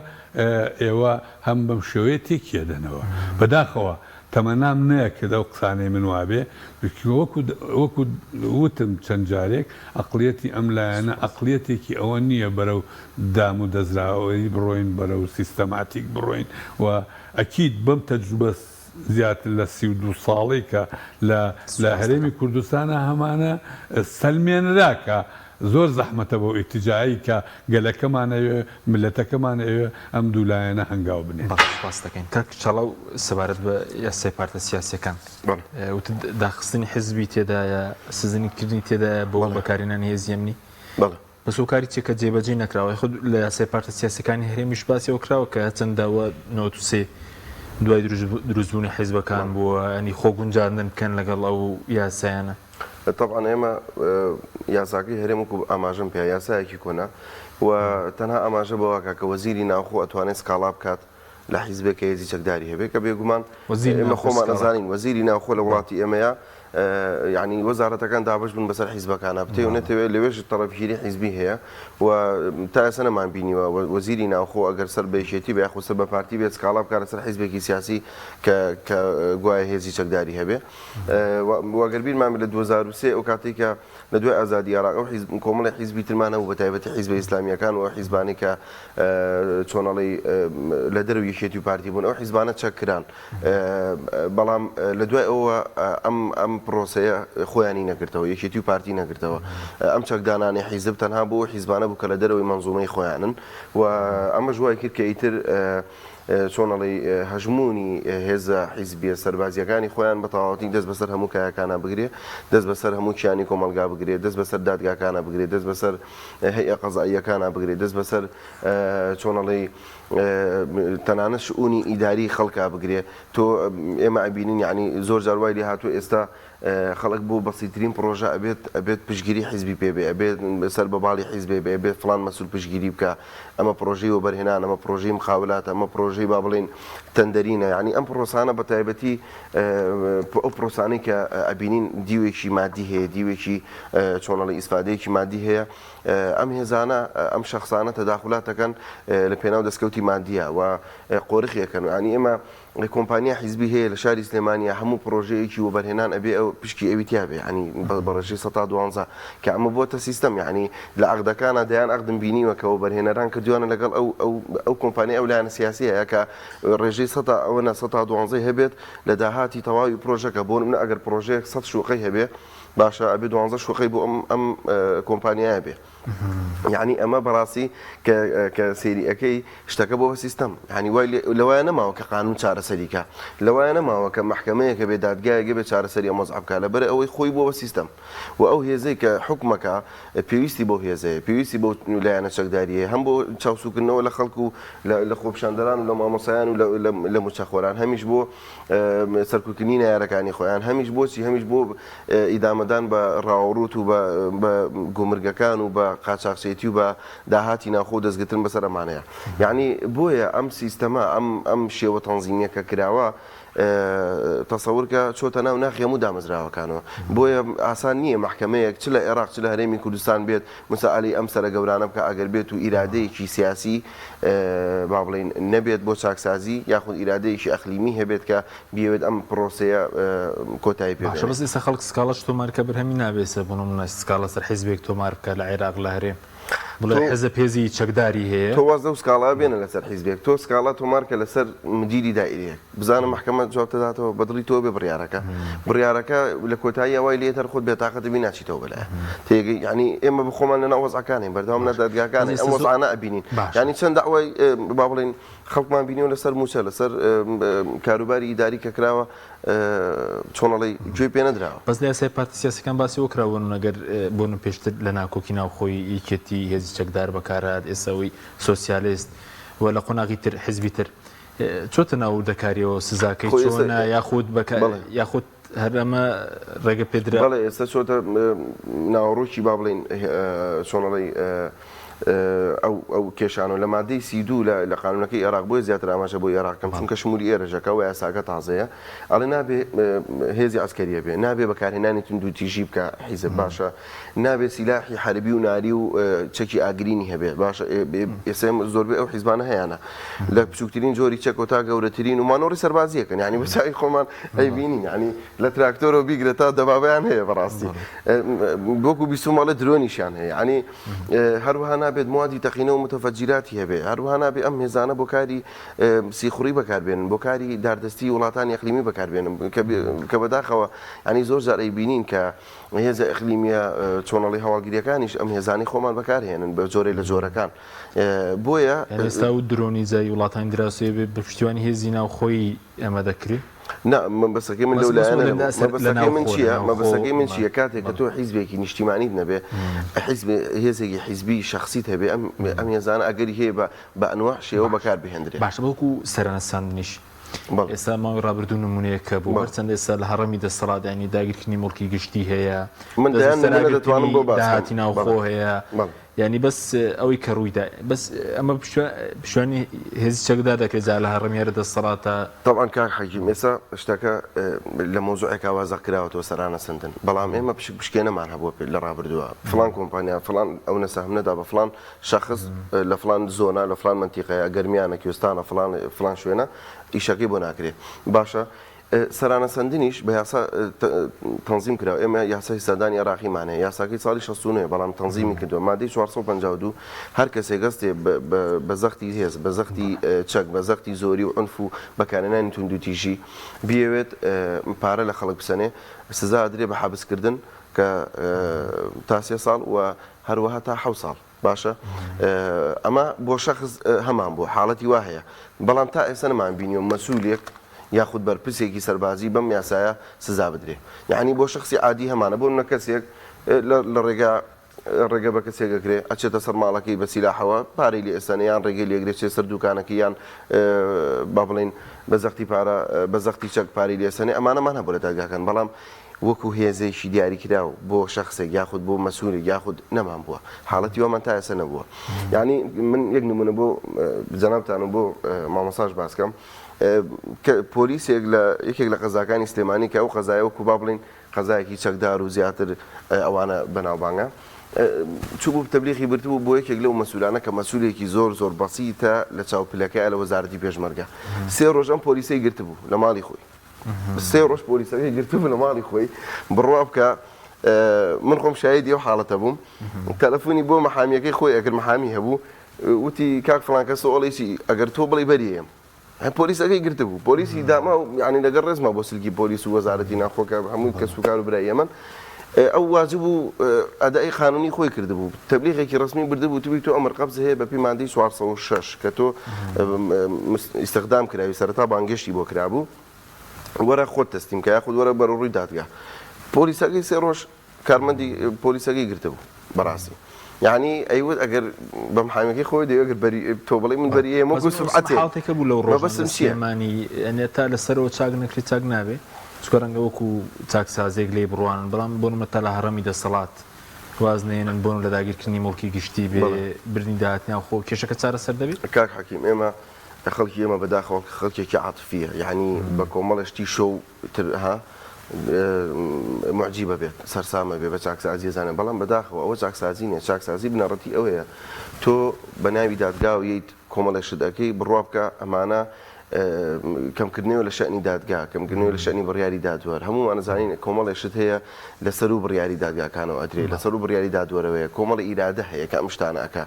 Speaker 2: ئێوە هەم بەم شێوەیە تێکی ئەدەنەوە بەداخەوە تەمەنام نەکرد ئەو قسانەی من وابێ وەکو وەکو وتم چەند جارێک عەقڵیەتی ئەم لایەنە عەقڵیەتێکی ئەوە نییە بەرەو دام و دەزراوەیی بڕۆین بەرەو سیستەماتیک بڕۆین و ئەکید بەم تەجروبە زیاتر لە 32 ساڵەی کە لە لە هەرێمی کوردستانا هەمانە سەلمێنرا کە زۆر زەحمەتە بەو ئیتجاهەی کە گەلەکەمان ئەوێ میللەتەکەمان ئەوێ ئەم دوو لایەنە هەنگاو بنێن.
Speaker 1: بەڵێ سوپاست دەکەین. کاک چالاو سەبارەت بە یاسای پارتە سیاسیەکان وتت داخستنی حزبی تێدایە، سزنی کردنی تێدایە بۆ بەکارهێنانی هێزی ئەمنی.
Speaker 3: بەڵێ.
Speaker 1: بەس هۆکاری چیە کە جێبەجێ نەکراوە؟ یاخود لە یاسای پارتە سیاسیەکانی هەرێمیش باسی ئەوە کراوە کە هەرچەند داوا 93 دوای دروستبوونی حیزبەکان بووە ینی خۆ گونجاندن بکەن لەگەڵ ئەو یاسایانە.
Speaker 3: تەبعەن ئێمە یاساکەی هەرێم وەکو ئاماژەم پێ یاسایەکی کۆنە و تەنها ئاماژە بەوە کا کە وەزیری ناوخۆ ئەتوانێت سکاڵا بکات لە حیزبێک کە هێزی چەکداری هەبێ کە بێگومان ئێمە خۆمان ئەزانین وەزیری ناوخۆ لە وڵاتی ئێمەیە یعنی وەزارەتەکان دابش بوون بەسەر حیزبەکانە بتێ و نەتەوێت لەوێش تەڕەفگیری حیزبی هەیە و تا ئێستا نەمان بینیوە وەزیری ناوخۆ ئەگەر سەر بە یەکێتی بێ یاخود سەر بە پارتی بێت سکاڵا بکات لەسەر حیزبێکی سیاسی کە کە گوایە هێزی چەکداری هەبێ و ئەگەر بیرمان بێت لە 2003 ئەو کاتێک کە لە دوای ئازادی عێراق ئەو حیزب کۆمەڵی حیزبی ترمان هەبوو بە تایبەتی حیزبە ئیسلامییەکان و ئەو حیزبانەی کە چۆنەڵی لە دەرەوەی یەکێتی و پارتی بوون ئەو حیزبانە چەک کران بەڵام لە دوای ئەوە ئەم ئەم پرۆسەیە خۆیانی نەگرتەوە یەکێتی و پارتی نەگرتەوە ئەم چەکدانانی حیزب تەنها بۆ حیزبانە بوو کە لە دەرەوەی مەنزومەی خۆیانن و ئەمەش وای کرد کە ئیتر چۆن ئەڵێی هەژموونی هێزە حیزبیە سەربازیەکانی خۆیان بە تەواوەتی دەست بەسەر هەموو کایەکانا بگرێ، دەست بەسەر هەموو کیانی کۆمەڵگا بگرێ، دەست بەسەر دادگاکانا بگرێ، دەست بەسەر هەیئە قەزائیەکانا بگرێ، دەست بەسەر چۆن ئەڵێی تەنانەت شئونی ئیداری خەڵکا بگرێ. تۆ ئێمە ئەبینین یەعنی زۆر جار وای لێ هاتووە ئێستا خەڵک بۆ بەسیترین پڕۆژە ئەبێت ئەبێت پشتگیری حیزبی پێ بێ ئەبێت سەر بە باڵی حیزبێ بێ ئەبێت فڵان مەسول پشتگیری بکا ئەمە پڕۆژەی وەبەرهێنان ئەمە پڕۆژەی مخاولاتە ئەمە پڕۆژەی با بڵێین تەندەرینە یعنی ئەم پڕۆسانە بە تایبەتی ئەو پڕۆسانەی کە ئەبینین دیوێکی مادی هەیە دیوێکی چۆنەڵی ئیسفادەیەکی مادی هەیە ئەم هێزانە ئەم شخصانە تەداخلات دەکەن لە پێناو دەستکەوتی مادیە و قۆرخیەکەن یعنی ئێمە کۆمپانیا حیزبی هەیە لە شاری سلێمانیا هەموو پڕۆژەیەکی وەبەرهێنان ئەبێ ئەو پشکی ئەوی تیا بێ یانی بە ڕێژەی سەتا دوانزە کە ئەمە بۆتە سیستەم یانی لە عەقدەکانا دەیان عەقدم بینیوە کە وەبەرهێنەران کردویانە لەگەڵ ئەو ئەو ئەو کۆمپانیای ئەو لایەنە سیاسیە کە ڕێژەی سەتا ئەوەنە سەتا دوانزەی هەبێت لە داهاتی تەواوی پڕۆژەکە بۆ نمونە ئەگەر پڕۆژەیەک سەد شوقەی هەبێ باشە ئەبێ دوانزە شوقەی بۆ ئەم ئەم کۆمپانیایە بێ. یعنی ئەمە بەڕاستی کە کە سەیری ئەکەی شتەکە بۆ سیستەم یعنی وای لەوایە نەماوە کە قانون چارەسەری کا لەوایە نەماوە کە مەحکەمەیەکە بێ دادگایەکە بێ چارەسەری ئەم وەزعە بکا لەبەر ئەوەی خۆی بۆ بە سیستەم و ئەو هێزەی کە حوکمەکە پێویستی بەو هێزەیە پێویستی بەو لایەنە چەکداریەیە هەم بۆ چاوسوکردنەوە لە خەڵک و لە خۆپیشاندەران و لە مامۆسایان و لە موچەخۆران هەمیش بۆ سەرکوتکردنی نەیارەکانی خۆیان هەمیش بۆچی هەمیش بۆ ئیدامەدان بە ڕاوەڕووت و بە گومرگەکان و بە قاچاخچێتی و بە داهاتی ناوخۆ و دەستگرتن بەسەر ئەمانەیە یەعنی بۆیە ئەم سیستەمە ئەم ئەم شێوە تەنزیمیە کە کراوە تەسەورکە چۆتە ناو ناخی هەموو دامەزراوەکانەوە بۆیە ئاسان نییە مەحکەمەیەک چ لە عێراق چ لە هەرێمی کوردستان بێت مسائەلەی ئەم سەرە گەورانە بکا ئەگەر بێت و ئیرادەیەکی سیاسی با بڵێین نەبێت بۆ چاکسازی یاخود ئیرادەیەکی ئەقلیمی هەبێت کە بیەوێت ئەم پرۆسەیە کۆتایی پێ
Speaker 1: باشە
Speaker 3: بێنێت.
Speaker 1: بەس ئێستا خەڵک سکاڵاش تۆمار کە بەرهەمی نابێ ئێستا بۆ نمونە سکاڵا سەر حیزبێک تۆمار بکات لە عێراق لە هەرێم. بڵێ حزب هێزی چەکداری هەیە.
Speaker 3: تۆ واز لەو سکاڵایە بێنە لەسەر حیزبێک، تۆ سکاڵا تۆمار کە لەسەر مدیری دائیرەیەک، بزانە مەحکەمە جواب دەداتەوە، بە دڵی تۆ بێ بڕیارەکە، بڕیارەکە لە کۆتاییا وای لێ هەر خۆت بێتاقەت دەبی ناچیتەوە بەلایە. تێگەی یانی ئێمە بە خۆمان لەناو وەزعەکانین، بەردەوام لە دادگاکانین ئەم وەزعانە ئەبینین. یانی چەند دەعوای با بڵێین خەڵکمان بینیوە لەسەر مووچە، لەسەر کاروباری ئیداری کە کراوە، چۆن ئەڵێی گوێی پێ نەدراوە.
Speaker 1: بەس لە یاسای پارتە سیاسیەکان باسی ئەوە کراوە بۆنمونە گەر بۆنم پێشتر لە ناکۆکی ناوخۆی یەکێتی هێزی چەکدار بەکارهات ئێستا ئەوەی سۆسیالست و لە قۆناغی تر حزبی تر چۆتە ناو وردەکاریەوە سزاکەی
Speaker 3: خۆ ئێستا
Speaker 1: چۆنە یاخود بەکا
Speaker 3: بەڵێ.
Speaker 1: یاخود هەر ئەمە ڕێگە پێدرا.
Speaker 3: بەڵێ ئێستا چۆتە ناوەڕۆکی با بڵێین چۆن ئەڵێی ئەو ئەو کێشانە لە مادەی 32 لە لە قانونەکەی ئێراق بۆیە زیاتر ئاماژە بۆ ئێراق کەم چونکە شمولی ئێرەژەکە و یاساکە تازەیە ئەڵێ نابێ هێزی عەسکەریە بێ نابێ بەکارهێنانی توندوتیژی بکە حیزب باشە نابێ سیلاحی حەربی و ناری و چەکی ئاگرینی هەبێ باشە ئێستا زۆربەی ئەو حیزبانە هەیانە لە بچووکترین جۆری چەک و تا گەورەترین و مانۆڕی سەربازیەکەن یعنی بە چاوی خۆمان ئەیبینین یعنی لە تراکتۆرەوە بیگرە تا دەبابەیان هەیە بەڕاستی وەکو بیستوم ئەڵێ درۆنیشیان هەیە یعنی هەروەها نابێت موادی تەقینەوە متەفەجیراتی هەبێ هەروەها نابێ ئەم هێزانە بۆ کاری سیخوڕی بەکاربێنن بۆ کاری داردەستی وڵاتانی ئەقلیمی بەکاربێنن کە بەداخەوە ینی زۆر جار ئەیبینین کە هێزە ئەقلیمیە چۆنەڵی هەواڵگریەکانیش ئەم هێزانەی خۆمان بەکارهێنن بە جۆرێ لە جۆرەکان بۆیە
Speaker 1: ئێستا و درۆنی جای وڵاتانی دراوسێ بە پشتیوانی هێزی ناوخۆی ئەمە دەکرێ؟
Speaker 3: نا مەبەستەکەی من لەو لایەنە نەبوو مەبەستەکەی من چییە مەبەستەکەی من چییە کاتێک کە تۆ حیزبێکی نیشتیمانیت نەبێ حیزب هێزێکی حیزبی شەخسیت هەبێ ئەم ئەم هێزانە ئەگەری هەیە بە بە ئەنواع شێوە بەکار بهێندرێ.
Speaker 1: باشە وەکو سەرانەساندنیش ئێستا ماوەی ڕابردوو نمونەیەک هەبوو هەرچەندە ئێستا لە هەڕەمی دەسەڵات یانی داگیرکردنی موڵکی گشتی هەیە
Speaker 3: من دەیان نمونە دەتوانم بۆ باس بکەم
Speaker 1: داهاتی ناوخۆ هەیە یانی بەس ئەوەی کە ڕوویدا بەس ئەمە پشتیوانی هێزی چەکدار دەکرێت جا لە هەڕەمی هەرە دەسەڵاتە.
Speaker 3: تەبعەن کاک حەکیم ئێستا شتەکە لە مەوزوعێکا وا زەق کراوەتەوە سەرانە سەندن بەڵام ئێمە پشک پشکێنەمان هەبووە لە ڕابردووە فڵان کۆمپانیا فڵان ئەونە سەهم نەدا بە فڵان شەخس لە فڵان زۆنا لە فڵان مەنتیقەیە گەرمیانە کوێستانە فڵان فڵان شوێنە ئیشەکەی بۆ ناکرێ باشە سەرانە سەندنیش بە یاسا تەنزیم کراوە، ئێمە یاسای سەردانی عێراقیمان هەیە، یاساکەی ساڵی 69 بەڵام تەنزیمی کردووە، مادەی 452 هەر کەسێک هەستێ بە زەختی هێز، بە زەختی چەک، بە زەختی زۆری و عونف و بەکارهێنانی توندوتیژی بیەوێت پارە لە خەڵک بسەنێ، سزا ئەدرێ بە حەبسکردن کە تا سێ ساڵ و هەروەها تا حەوت ساڵ. باشە ئەمە بۆ شەخس هەمان بوو حاڵەتی وا هەیە بەڵام تا ئێستا نەمان بینیوە مەسولێک یاخود بەرپرسێکی سەربازی بەم یاسایە سزا بدرێ یعنی بۆ شخصی عادی هەمانە بۆ نمونە کەسێک لە ڕێگا ڕێگە بە کەسێک ئەکرێ ئەچێتە سەر ماڵەکەی بە سیلاحەوە پارەی لێ ئەسەنێ یان ڕێگەی لێگرێ چێ سەر دوکانەکەی یان با بڵێین بە زەختی پارە بە زەختی چەک پارەی لێ ئەسەنێ ئەمانەمان هەبوو لە دادگاکان بەڵام وەکو هێزێکی دیاریکراو بۆ شەخسێک یاخود بۆ مەسولێک یاخود نەمان بووە حاڵەتی وامان تا ئێستا نەبووە یعنی من یەک نمونە بۆ جەنابتان و بۆ مامۆساش باسکەم کە پۆلیسێک لە یەکێک لە قەزاکانی سلێمانی کە ئەو قەزایە وەکو با بڵین قەزایەکی چەکدار و زیاتر ئەوانە بەناوبانگە چوو تەبلیغی بردبوو بۆ یەکێک لەو مەسولانە کە مەسولێکی زۆر زۆر بەسیتە لە چاو پلەکەیە لە وەزارەتی پێشمەرگە سێ ڕۆژ ئەم پۆلیسەی گرتبوو لە ماڵی خۆی سێ ڕۆژ پۆلیسەکەی گرتبوو لە ماڵی خۆی بڕوا بکە من خۆم شایدی ئەو حاڵەتە بووم تەلەفۆنی بۆ مەحامیەکەی خۆی ئەکرد محامی هەبوو وتی کاک فڵان کەس تۆ ئەڵێی چی ئەگەر تۆ بڵێی بەریەم پۆلیسەکەی گرتبوو پۆلیسی داما و یعنی لەگەڵ ڕێزما بۆ سلکی پۆلیس و وەزارەتی ناوخۆ کە هەمووی کەسوکار و برای ئێمەن ئەو واجب و ئەدای قانونی خۆی کردبوو تەبلیغێکی ڕەسمی بردبوو توی تۆ ئەمر قەبز هەیە بە پێی مادەی 406 کە تۆ ئیستخدام کراوی سەرەتا بانگێشتی بۆ کرابوو وەرە خۆت تەسلیم کە یاخود وەرە بەرەو ڕووی دادگا پۆلیسەکەی سێ ڕۆژ کارمەندی پۆلیسەکەی گرتبوو بەڕاستی یعنی ئەیوت ئەگەر بە محامیەکەی خۆی دەوێت ئەگەر بەری تۆ بڵێ من بەری ئێمە وەکو سوبعەتێ
Speaker 1: حاڵتێکە بوو لەو ڕۆژانە
Speaker 3: مەبەستم چییە؟
Speaker 1: سلێمانی یعنی تا لەسەرەوە چاک نەکرێت چاک نابێ چونکە ڕەنگە وەکو چاکسازیەک لێی بڕوانن بەڵام بۆ نمونە تا لە هەڕەمی دەسەڵات واز نەیەنن بۆ لە داگیرکردنی موڵکی گشتی بێ
Speaker 3: بەڵێ.
Speaker 1: بردنی داهاتی ناوخۆ کێشەکە چارەسەر دەبێت؟
Speaker 3: کاک حەکیم ئێمە خەڵکی ئێمە بەداخەوە خەڵکێکی عاتفیە یعنی بە کۆمەڵێ شتی شۆو تر ها موعجیبە بێت سەرسامە بێ بە چاکسازی ئەزانێ بەڵام بەداخەوە ئەوە چاکسازی نیە چاکسازی بنەڕەتی ئەوەیە تۆ بە ناوی دادگاوە یەیت کۆمەڵێ شت ئەکەی بڕوا بکە ئەمانە. کەمکردنەوە لە شەئنی دادگا، کەمکردنەوە لە شەئنی بڕیاری دادوەر، هەموومان ئەزانین کۆمەڵێ شت هەیە لە سەروو بڕیاری دادگاکانەوە ئەدرێ، لە سەروو بڕیاری دادوەرەوەیە، کۆمەڵێ ئیرادە هەیە کە ئەم شتانە ئەکا.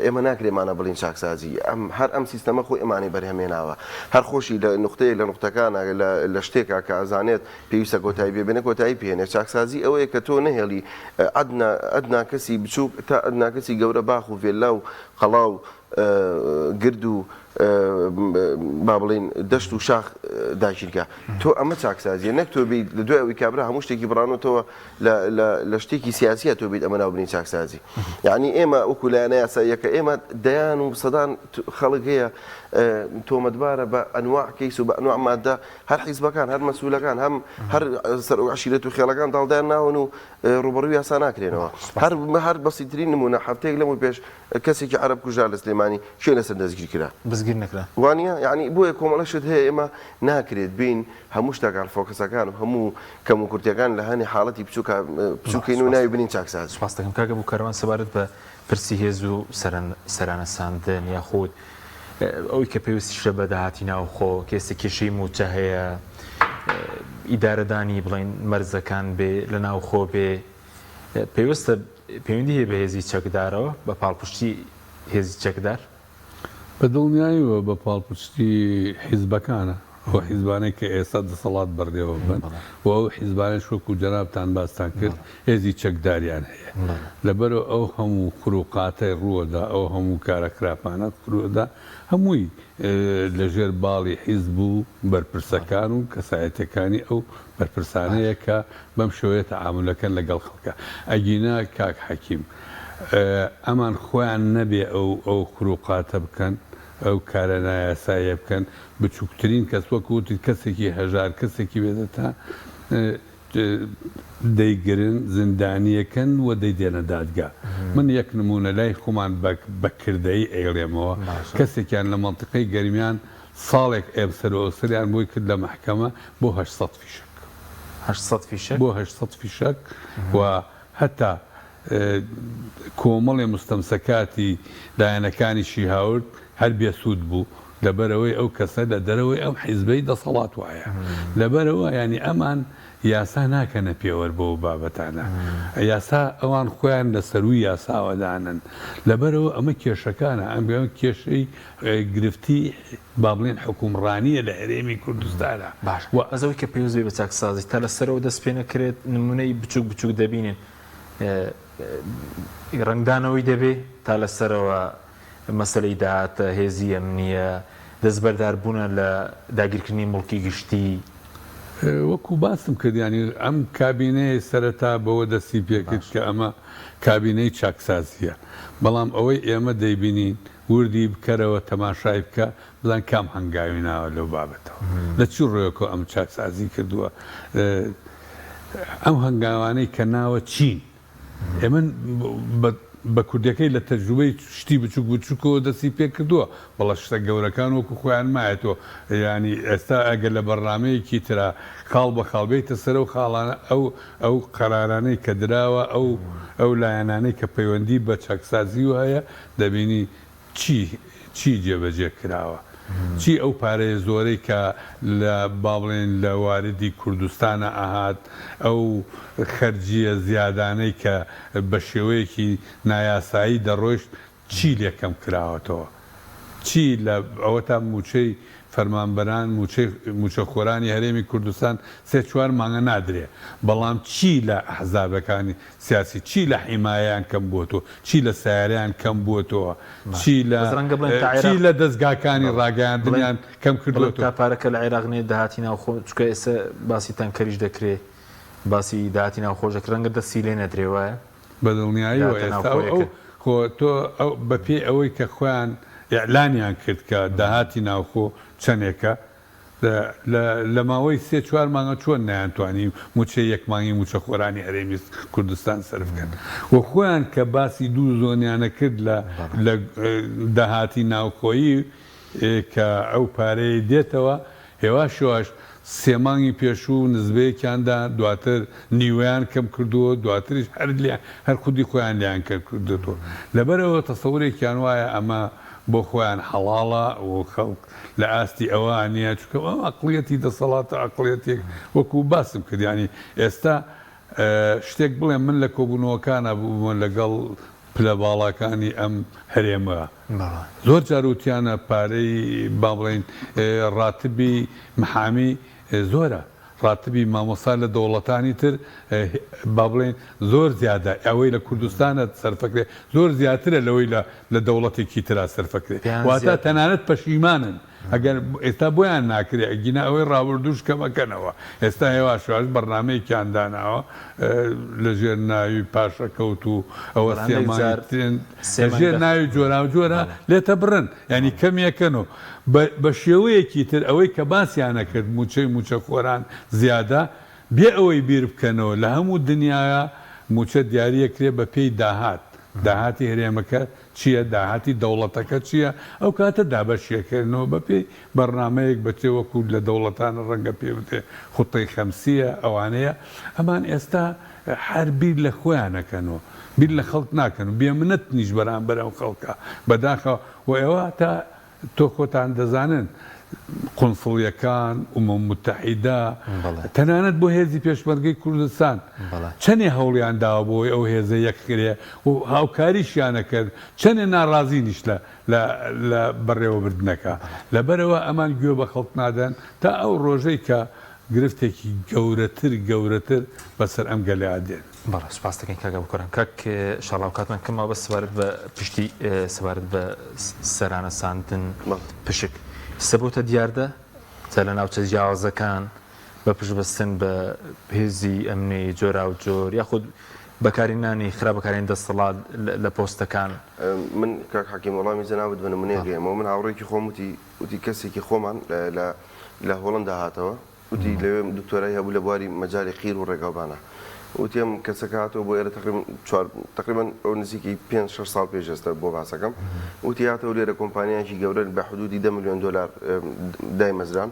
Speaker 3: ئێمە ناکرێ ئەمانە بڵێین چاکسازی، ئەم هەر ئەم سیستەمە خۆی ئەمانەی بەرهەم هێناوە، هەر خۆشی لە نوختەیەک لە نوختەکانا لە لە شتێکا کە ئەزانێت پێویستە کۆتایی پێ بێنێ کۆتایی پێ هێنێ. چاکسازی ئەوەیە کە تۆ نەهێڵی ئەدنا ئەدنا کەسی بچووک تا ئەدنا کەسی گەورە باخ و ڤێللا و قەڵا و گرد و با بڵێین دەشت و شاخ داگیرکە تۆ ئەمە چاکسازیە نەک تۆ بیت لە دوای ئەوەی کابرا هەموو شتێکی بڕانەوەتەوە لە شتێکی سیاسیە تۆ بیت ئەمە ناو بنی چاکسازی یعنی ئێمە وەکو لایەنە یاساییەکە ئێمە دەیان و سەدان خەڵک هەیە تۆمەتبارە بە ئەنواع کەیس و بە ئەنواع مادە هەر حیزبەکان هەر مەسولەکان هەم هەر سەرۆک عەشیرەت و خێڵەکان داڵدەیان ناون و ڕووبەڕووی یاسا ناکرێنەوە هەر هەر بەسیترین نمونە هەفتەیەک لەمەو پێش کەسێکی عەرەب کوژرا لە سلێمانی کێ لەسەر دەستگیر کرا؟ دەستگیر
Speaker 1: نەکرا.
Speaker 3: وانیە؟ یەعنی بۆیە کۆمەڵە شت هەیە ئێمە ناکرێت بێین هەموو شتەکان فۆکەسەکان و هەموو کەموکورتیەکان لە هەنێ حاڵەتی بچوکا بچوکەین و ناوی بنین چاکسازی.
Speaker 1: سوپاست دەکەم کاک ئەبو کاروان سەبارەت بە پرسی هێز و سەرانەساندن یاخود ئەوەی کە پێویستیشە بە داهاتی ناوخۆ کە ئێستا کێشەی مووچە هەیە ئیدارەدانی بڵێین مەرزەکان بێ لە ناوخۆ بێ پەیوەستە پەیوەندی هەیە بە هێزی چەکدارەوە، بە پاڵپشتی هێزی چەکدار؟
Speaker 2: بە دڵنیاییەوە بە پاڵپشتی حیزبەکانە، ئەو حیزبانەی کە ئێستا دەسەڵات بەڕێوە بەن و ئەو حیزبانەش وەکو جەنابتان باستان کرد هێزی چەکداریان هەیە. لەبەرئەوە ئەو هەموو خروقاتەی ڕووەدا، ئەو هەموو کارە خراپانە ڕووەدا هەمووی لە ژێر باڵی حیزب و بەرپرسەکان و کەسایەتیەکانی ئەو بەرپرسانەیە کە بەم شێوەیە تەعامولەکەن لە گەڵ خەڵکا ئەگینا کاک حەکیم ئەمان خۆیان نەبێ ئەو ئەو خروقاتە بکەن ئەو کارە نایاساییە بکەن بچوکترین کەس وەک وتت کەسێکی هەژار کەسێکی بێدەتا دەیگرن زیندانیەکەن و دەیدێنە دادگا من یەک نمونە لای خۆمان بە کردەیی ئەیڵێمەوە کەسێکیان لە مەنتیقەی گەرمیان ساڵێک ئێم سەر و ئەوسەریان بۆی کرد لە مەحکەمە بۆ 800 فیشەک.
Speaker 1: 800 فیشەک؟
Speaker 2: بۆ 800 فیشەک و هەتا کۆمەڵێ مستەمسەکاتی لایەنەکانیشی هاورد هەر بێسوود بوو لەبەرئەوەی ئەو کەسە لە دەرەوەی ئەم حیزبەی دەسەڵات وایە لەبەرئەوە یانی ئەمان یاسا ناکەنە پێوەر بۆ بابەتانە یاسا ئەوان خۆیان لە سەرووی یاساوە دانن لەبەرئەوە ئەمە کێشەکانە ئەم کێشەی گرفتی با بڵێن حوکمڕانییە لە هەرێمی کوردستانا.
Speaker 1: باشە بەس ئەوەی کە پێویست بێ بە چاکسازی تا لە سەرەوە دەست پێ نەکرێت نمونەی بچوک بچوک دەبینین ڕەنگدانەوەی دەبێ تا لە سەرەوە مەسەلەی داهاتە هێزی ئەمنییە دەستبەردار بوونە لە داگیرکردنی موڵکی گشتی.
Speaker 2: وەکو باسم کرد یانی ئەم کابینەیە سەرەتا بەوە دەستی پێکرد کە ئەمە کابینەی چاکسازییە بەڵام ئەوەی ئێمە دەیبینین وردی بکەرەوە تەماشای بکە بزان کام هەنگاوی ناوە لەو بابەتەوە لە چ ڕوێکەوە ئەم چاکسازی کردووە ئەم هەنگاوانەی کە ناوە چین ئێمە بە کوردیەکەی لە تەجروبەی شتی بچوک بچوکەوە دەستی پێکردووە بەڵە شتە گەورەکان وەکو خۆیان مایەتەوە یانی ئێستا ئەگەر لە بەرنامەیەکی ترا خاڵ بە خاڵ بێیتە سەر ئەو خاڵانە ئەو ئەو قەرارانەی کە دراوە ئەو ئەو لایەنانەی کە پەیوەندی بە چاکسازیوە هەیە دەبینی چی چی جێبەجێ کراوە؟ چی ئەو پارەیە زۆرەی کە لە با بڵێین لە واردی کوردستانە ئەهات، ئەو خەرجییە زیادانەی کە بە شێوەیەکی نایاسایی دەڕۆیشت چی لێ کەم کراوەتەوە؟ چی لە ئەوەتا مووچەی فەرمانبەران مووچەی مووچەخۆرانی هەرێمی کوردستان سێ چوار مانگە نادرێ بەڵام چی لە ئەحزابەکانی سیاسی چی لە حیمایەیان کەم بووەتەوە چی لە سەیارەیان کەم بووەتەوە چی لە
Speaker 1: بەس ڕەنگە بڵێن تا
Speaker 2: چی
Speaker 1: عێراق
Speaker 2: لە دەزگاکانی
Speaker 1: بەڵێ بڵێن
Speaker 2: ڕاگەیاندنیان کەم
Speaker 1: بڵێن
Speaker 2: کردووەتەوە.
Speaker 1: تا پارەکە لە عێراق نیە داهاتی ناوخۆ چونکە ئێستا باسی تانکەریش دەکرێ باسی داهاتی ناوخۆش دەکرێ ڕەنگە دەستی لێ نەدرێ وایە؟
Speaker 2: بە دڵنیاییەوە
Speaker 1: داهاتە
Speaker 2: ئێستا ئەو ئەو
Speaker 1: ناوخۆیەکە.
Speaker 2: خۆ تۆ ئەو بە پێی ئەوەی کە خۆیان ئیعلانیان کرد کە داهاتی ناوخۆ چەنێکە لە لە لە ماوەی سێ چوار مانگە چۆن نەیانتوانی مووچەی یەک مانگی مووچەخۆرانی هەرێمی کوردستان سەرف کەن و خۆیان کە باسی دوو زۆنیانە کرد لە لە داهاتی ناوخۆیی کە ئەو پارەیەی دێتەوە هێواش هێواش سێ مانگی پێشوو نزبەیەکیان دا دواتر نیوەیان کەم کردووە دواتریش هەر لێ هەر خودی خۆیان لێیان کەم کردۆتەوە لەبەرئەوە تەسەورێکیان وایە ئەمە. بۆ خۆیان حەڵاڵە و خەڵک لە ئاستی ئەوە نییە چونکە ئەو ئەقڵیەتی دەسەڵاتە ئەقڵیەتێک وەکو باسم کرد یانی ئێستا شتێک بڵێم من لە کۆبوونەوەکانا بوومە لەگەڵ پلە باڵاکانی ئەم هەرێمە زۆر جار وتیانە پارەی با بڵێین ڕاتبی محامی زۆرە ڕاتبی مامۆستا لە دەوڵەتانی تر با بڵێین زۆر زیادە ئەوەی لە کوردستانە سەرفەکرێ زۆر زیاترە لەوەی لە لە دەوڵەتێکی ترا سەرفەکرێ واتە تەنانەت پەشیمانن ئەگەر ئێستا بۆیان ناکرێ ئەگینا ئەوەی ڕابردووش کەمەکەنەوە ئێستا هێواش هێواش بەڕنامەیەکیان داناوە لە ژێر ناوی پاشەکەوت و ئەوە سێ مانگی ترێن لە ژێر ناوی جۆراوجۆرە لێتە بڕن یانی کەمیەکەن و بە شێوەیەکی تر ئەوەی کە باسیان ئەکرد مووچەی مووچەخۆران زیادە بێ ئەوەی بیر بکەنەوە لە هەموو دنیایا مووچە دیاری ئەکرێ بە پێی داهات داهاتی هەرێمەکە چیە داهاتی دەوڵەتەکە چیە ئەو کاتە دابەشی ئەکەنەوە بە پێی بەڕنامەیەک بە چێ وەکو لە دەوڵەتانە ڕەنگە پێ بتێ خوتەی خەمسیە ئەوانەیە ئەمان ئێستا هەر بیر لە خۆیان ئەکەنەوە بیر لە خەڵک ناکەن و بێ منەتنیش بەرامبەر ئەم خەڵکە بەداخەوە و ئێوە تا تۆ خۆتان دەزانن قونسڵیەکان، ئومەم موتەحیدە، تەنانەت بۆ هێزی پێشمەرگەی کوردستان چەنێ هەوڵیان داوە بۆ ئەوەی ئەو هێزە یەکخرێ و هاوکاریشیان ئەکرد، چەنێ ناڕازینیش لە لە لە بەڕێوەبردنەکە. لەبەرئەوە ئەمان گوێ بە خەڵک نادەن تا ئەو ڕۆژەی کە گرفتێکی گەورەتر گەورەتر بەسەر ئەم گەلەیا دێن.
Speaker 1: بەڵێ سوپاست دەکەین کاک ئەبوکەرەم. کاک شاڵاو کاتمان کەم ماوە بەس سەبارەت بە پشتی سەبارەت بە سەرانە ساندن پشک ئیستا بۆتە دیاردە جا لە ناوچە جیاوازەکان بە پشت بەستن بە هێزی ئەمنی جۆراوجۆر یاخود بەکارهێنانی خراپ بەکارهێنانی دەسەڵات لە پۆستەکان.
Speaker 3: من کاک حەکیم وەڵامی جەنابت بە نمونەیەک ئەیەمەوە من هاوڕێیەکی خۆم وتی وتی کەسێکی خۆمان لە لە هۆڵەندا هاتەوە وتی لەوێ دکتۆرای هەبوو لە بواری مەجالی قیر و ڕێگاوبانە وتی ئەم کەسەکە هاتەوە بۆ ئێرە تقریبا چوار تقریبا ئەو نزیکی پێنج شەش ساڵ پێش ئێستا بۆ باسەکەم وتی هاتەوە لێرە کۆمپانیایەکی گەورە بە حدودی دە ملیۆن دۆلار دایمەزران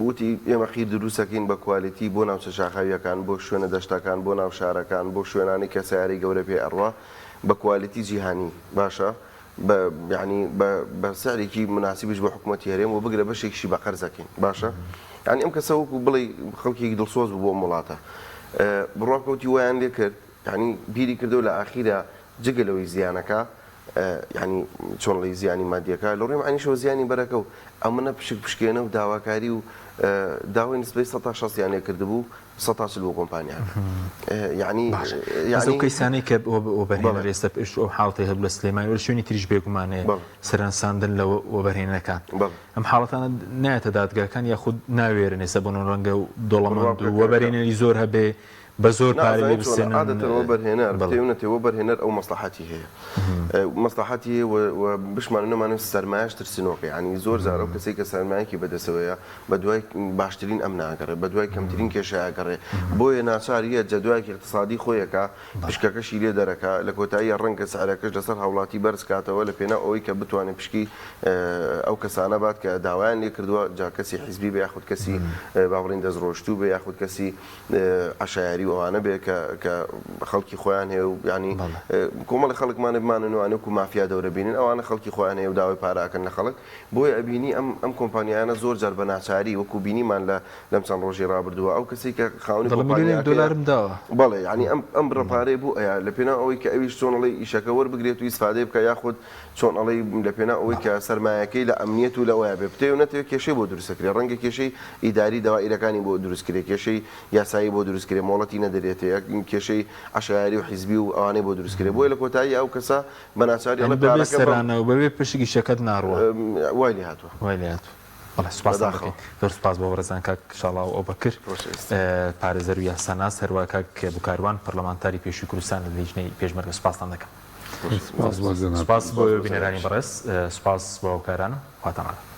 Speaker 3: وتی ئێمە قیر دروستەکەین بە quality بۆ ناوچە شاخاویەکان بۆ شوێنە دەشتەکان بۆ ناو شارەکان بۆ شوێنانی کە سیارەی گەورە پێ ئەڕوا بە quality جیهانی باشە بە یانی بە بە سعرێکی مناسبیش بۆ حکوومەتی هەرێم و بگرە بەشێکیشی بە قەرز ئەکەین باشە یانی ئەم کەسە وەکو بڵێی خەڵکێکی دڵسۆز بوو بۆ ئەم وڵاتە بڕوا بکە وتی وایان لێ کرد یانی بیری کردەوە لە ئاخیرا جگە لەوەی زیانەکە یانی چۆن ڵی زیانی مادیەکە لە ڕووی معنیشەوە زیانی بەرەکە و ئەمنە پشک پشکێنە و داواکاری و داوای نسبەی سەتا شەستیان لێ کردبوو 140 بۆ کۆمپانیاکە یعنی
Speaker 1: باشە بەس ئەو کەیسانەی کە وەبەرهێنەر ئێستا پێش ئەو حاڵەتەی هەبوو لە سلێمانی و لە شوێنی تریش بێگومان هەیە سەرنساندن لە وەبەرهێنەکان ئەم حاڵەتانە نایەتە دادگاکان یاخود ناوێرن ئێستا بۆ نموونە ڕەنگە دەوڵەمەند و وەبەرهێنەری زۆر هەبێ بە زۆر پارەی لێ بسێنن.
Speaker 3: عادەتەن وەبەرهێنەر بتەوێ نەتەوێ وەبەرهێنەر ئەو مەسڵەحەتی هەیە مەسڵەحەتی هەیە و بشمانەوێ نەمانەوێ سەرمایەش ترسنۆکە یانی زۆر جار ئەو کەسەی کە سەرمایەکی بەدەستەوەیە بەدوای باشترین ئەمنا ئەگەڕێ، بەدوای کەمترین کێشە ئەگەڕێ، بۆیە ناچار یە جەدوایەکی ئیقتسادی خۆی ئەکا، پشکەکەشی لێ دەرەکا، لە کۆتاییا ڕەنگە سعرەکەش لەسەر هاوڵاتی بەرز کاتەوە لە پێناو ئەوەی کە بتوانێ پشکی ئەو کەسانە بات کە داوایان لێ کردووە، جا کەسی حیزبی بێ یاخود کەسی با بڵێین دەستڕۆیشتوو بێ یاخود کەسی عەشایەری و ئەوانە بێ کە کە خەڵکی خۆیان هەیە و یانی کۆمەڵی خەڵکمان بمانن و ئەوانە وەکوو مافیا دەورە بینن ئەوانە خەڵکی خۆیان هەیە و داوای پارە ئەکەن لە خەڵک. بۆیە ئەبینی ئەم ئەم کۆمپانیایانە زۆر جار بە ناچاری وەکو بینیمان لە لەم چەند ڕۆژی ڕابردووە ئەو کەسەی کە خاوەنی
Speaker 1: دەڵێ ملیۆنێک
Speaker 3: کۆمپانیاکەیە
Speaker 1: دۆلارم داوە.
Speaker 3: بەڵێ یانی ئەم ئەم بڕە پارەیە بۆ ئەیا لە پێناو ئەوەی کە ئەویش چۆن ئەڵێی ئیشەکە وەربگرێت و ئیسفادەی بکا یاخود چۆن ئەڵێی لە پێناو ئەوەی کە سەرمایەکەی لە ئەمنیەت و لە ئەویا بێ بتەوێ و نەتەوێ کێشەی بۆ دروست ئەکرێ ڕەنگە کێشەی ئیداری دەوائیرەکانی بۆ دروست کرێ کێشەی یاسایی بۆ دروست کرێ مۆڵەتی نەدرێتێ کێشەی عەشایەری و حیزبی و ئەوانەی بۆ دروست کرێ بۆیە لە کۆتایی ئەو کەسە بە ناچاری
Speaker 1: یانی
Speaker 3: ئەڵێ
Speaker 1: بەبێ
Speaker 3: پارەکە بەم.
Speaker 1: سەرانە و بەبێ پشک ئیشەکەت ناڕوا.
Speaker 3: وای لێ هاتووە.
Speaker 1: وای لێ هاتووە. بەڵێ سوپاستان
Speaker 3: بەداخەوە.
Speaker 1: دەکەین. زۆر سوپاس بۆ بەڕێزان کاک شاڵاو ئەوبەکر
Speaker 3: خۆشەویستم.
Speaker 1: پارێزەر و یاساناس، هەروا کاک بوکاروان پەرلەمانتاری پێشووی کوردستان لە لیژنەی پێشمەرگە سوپاستان دەکەم.
Speaker 2: سوپاس بۆ جەنابتان.
Speaker 1: سوپاس بۆ
Speaker 3: سوپاس بۆ
Speaker 1: بینەرانی
Speaker 3: جەنابیشت.
Speaker 1: بەڕێز. سوپاس بۆ هاوکارانم. خواتان لەگەڵ.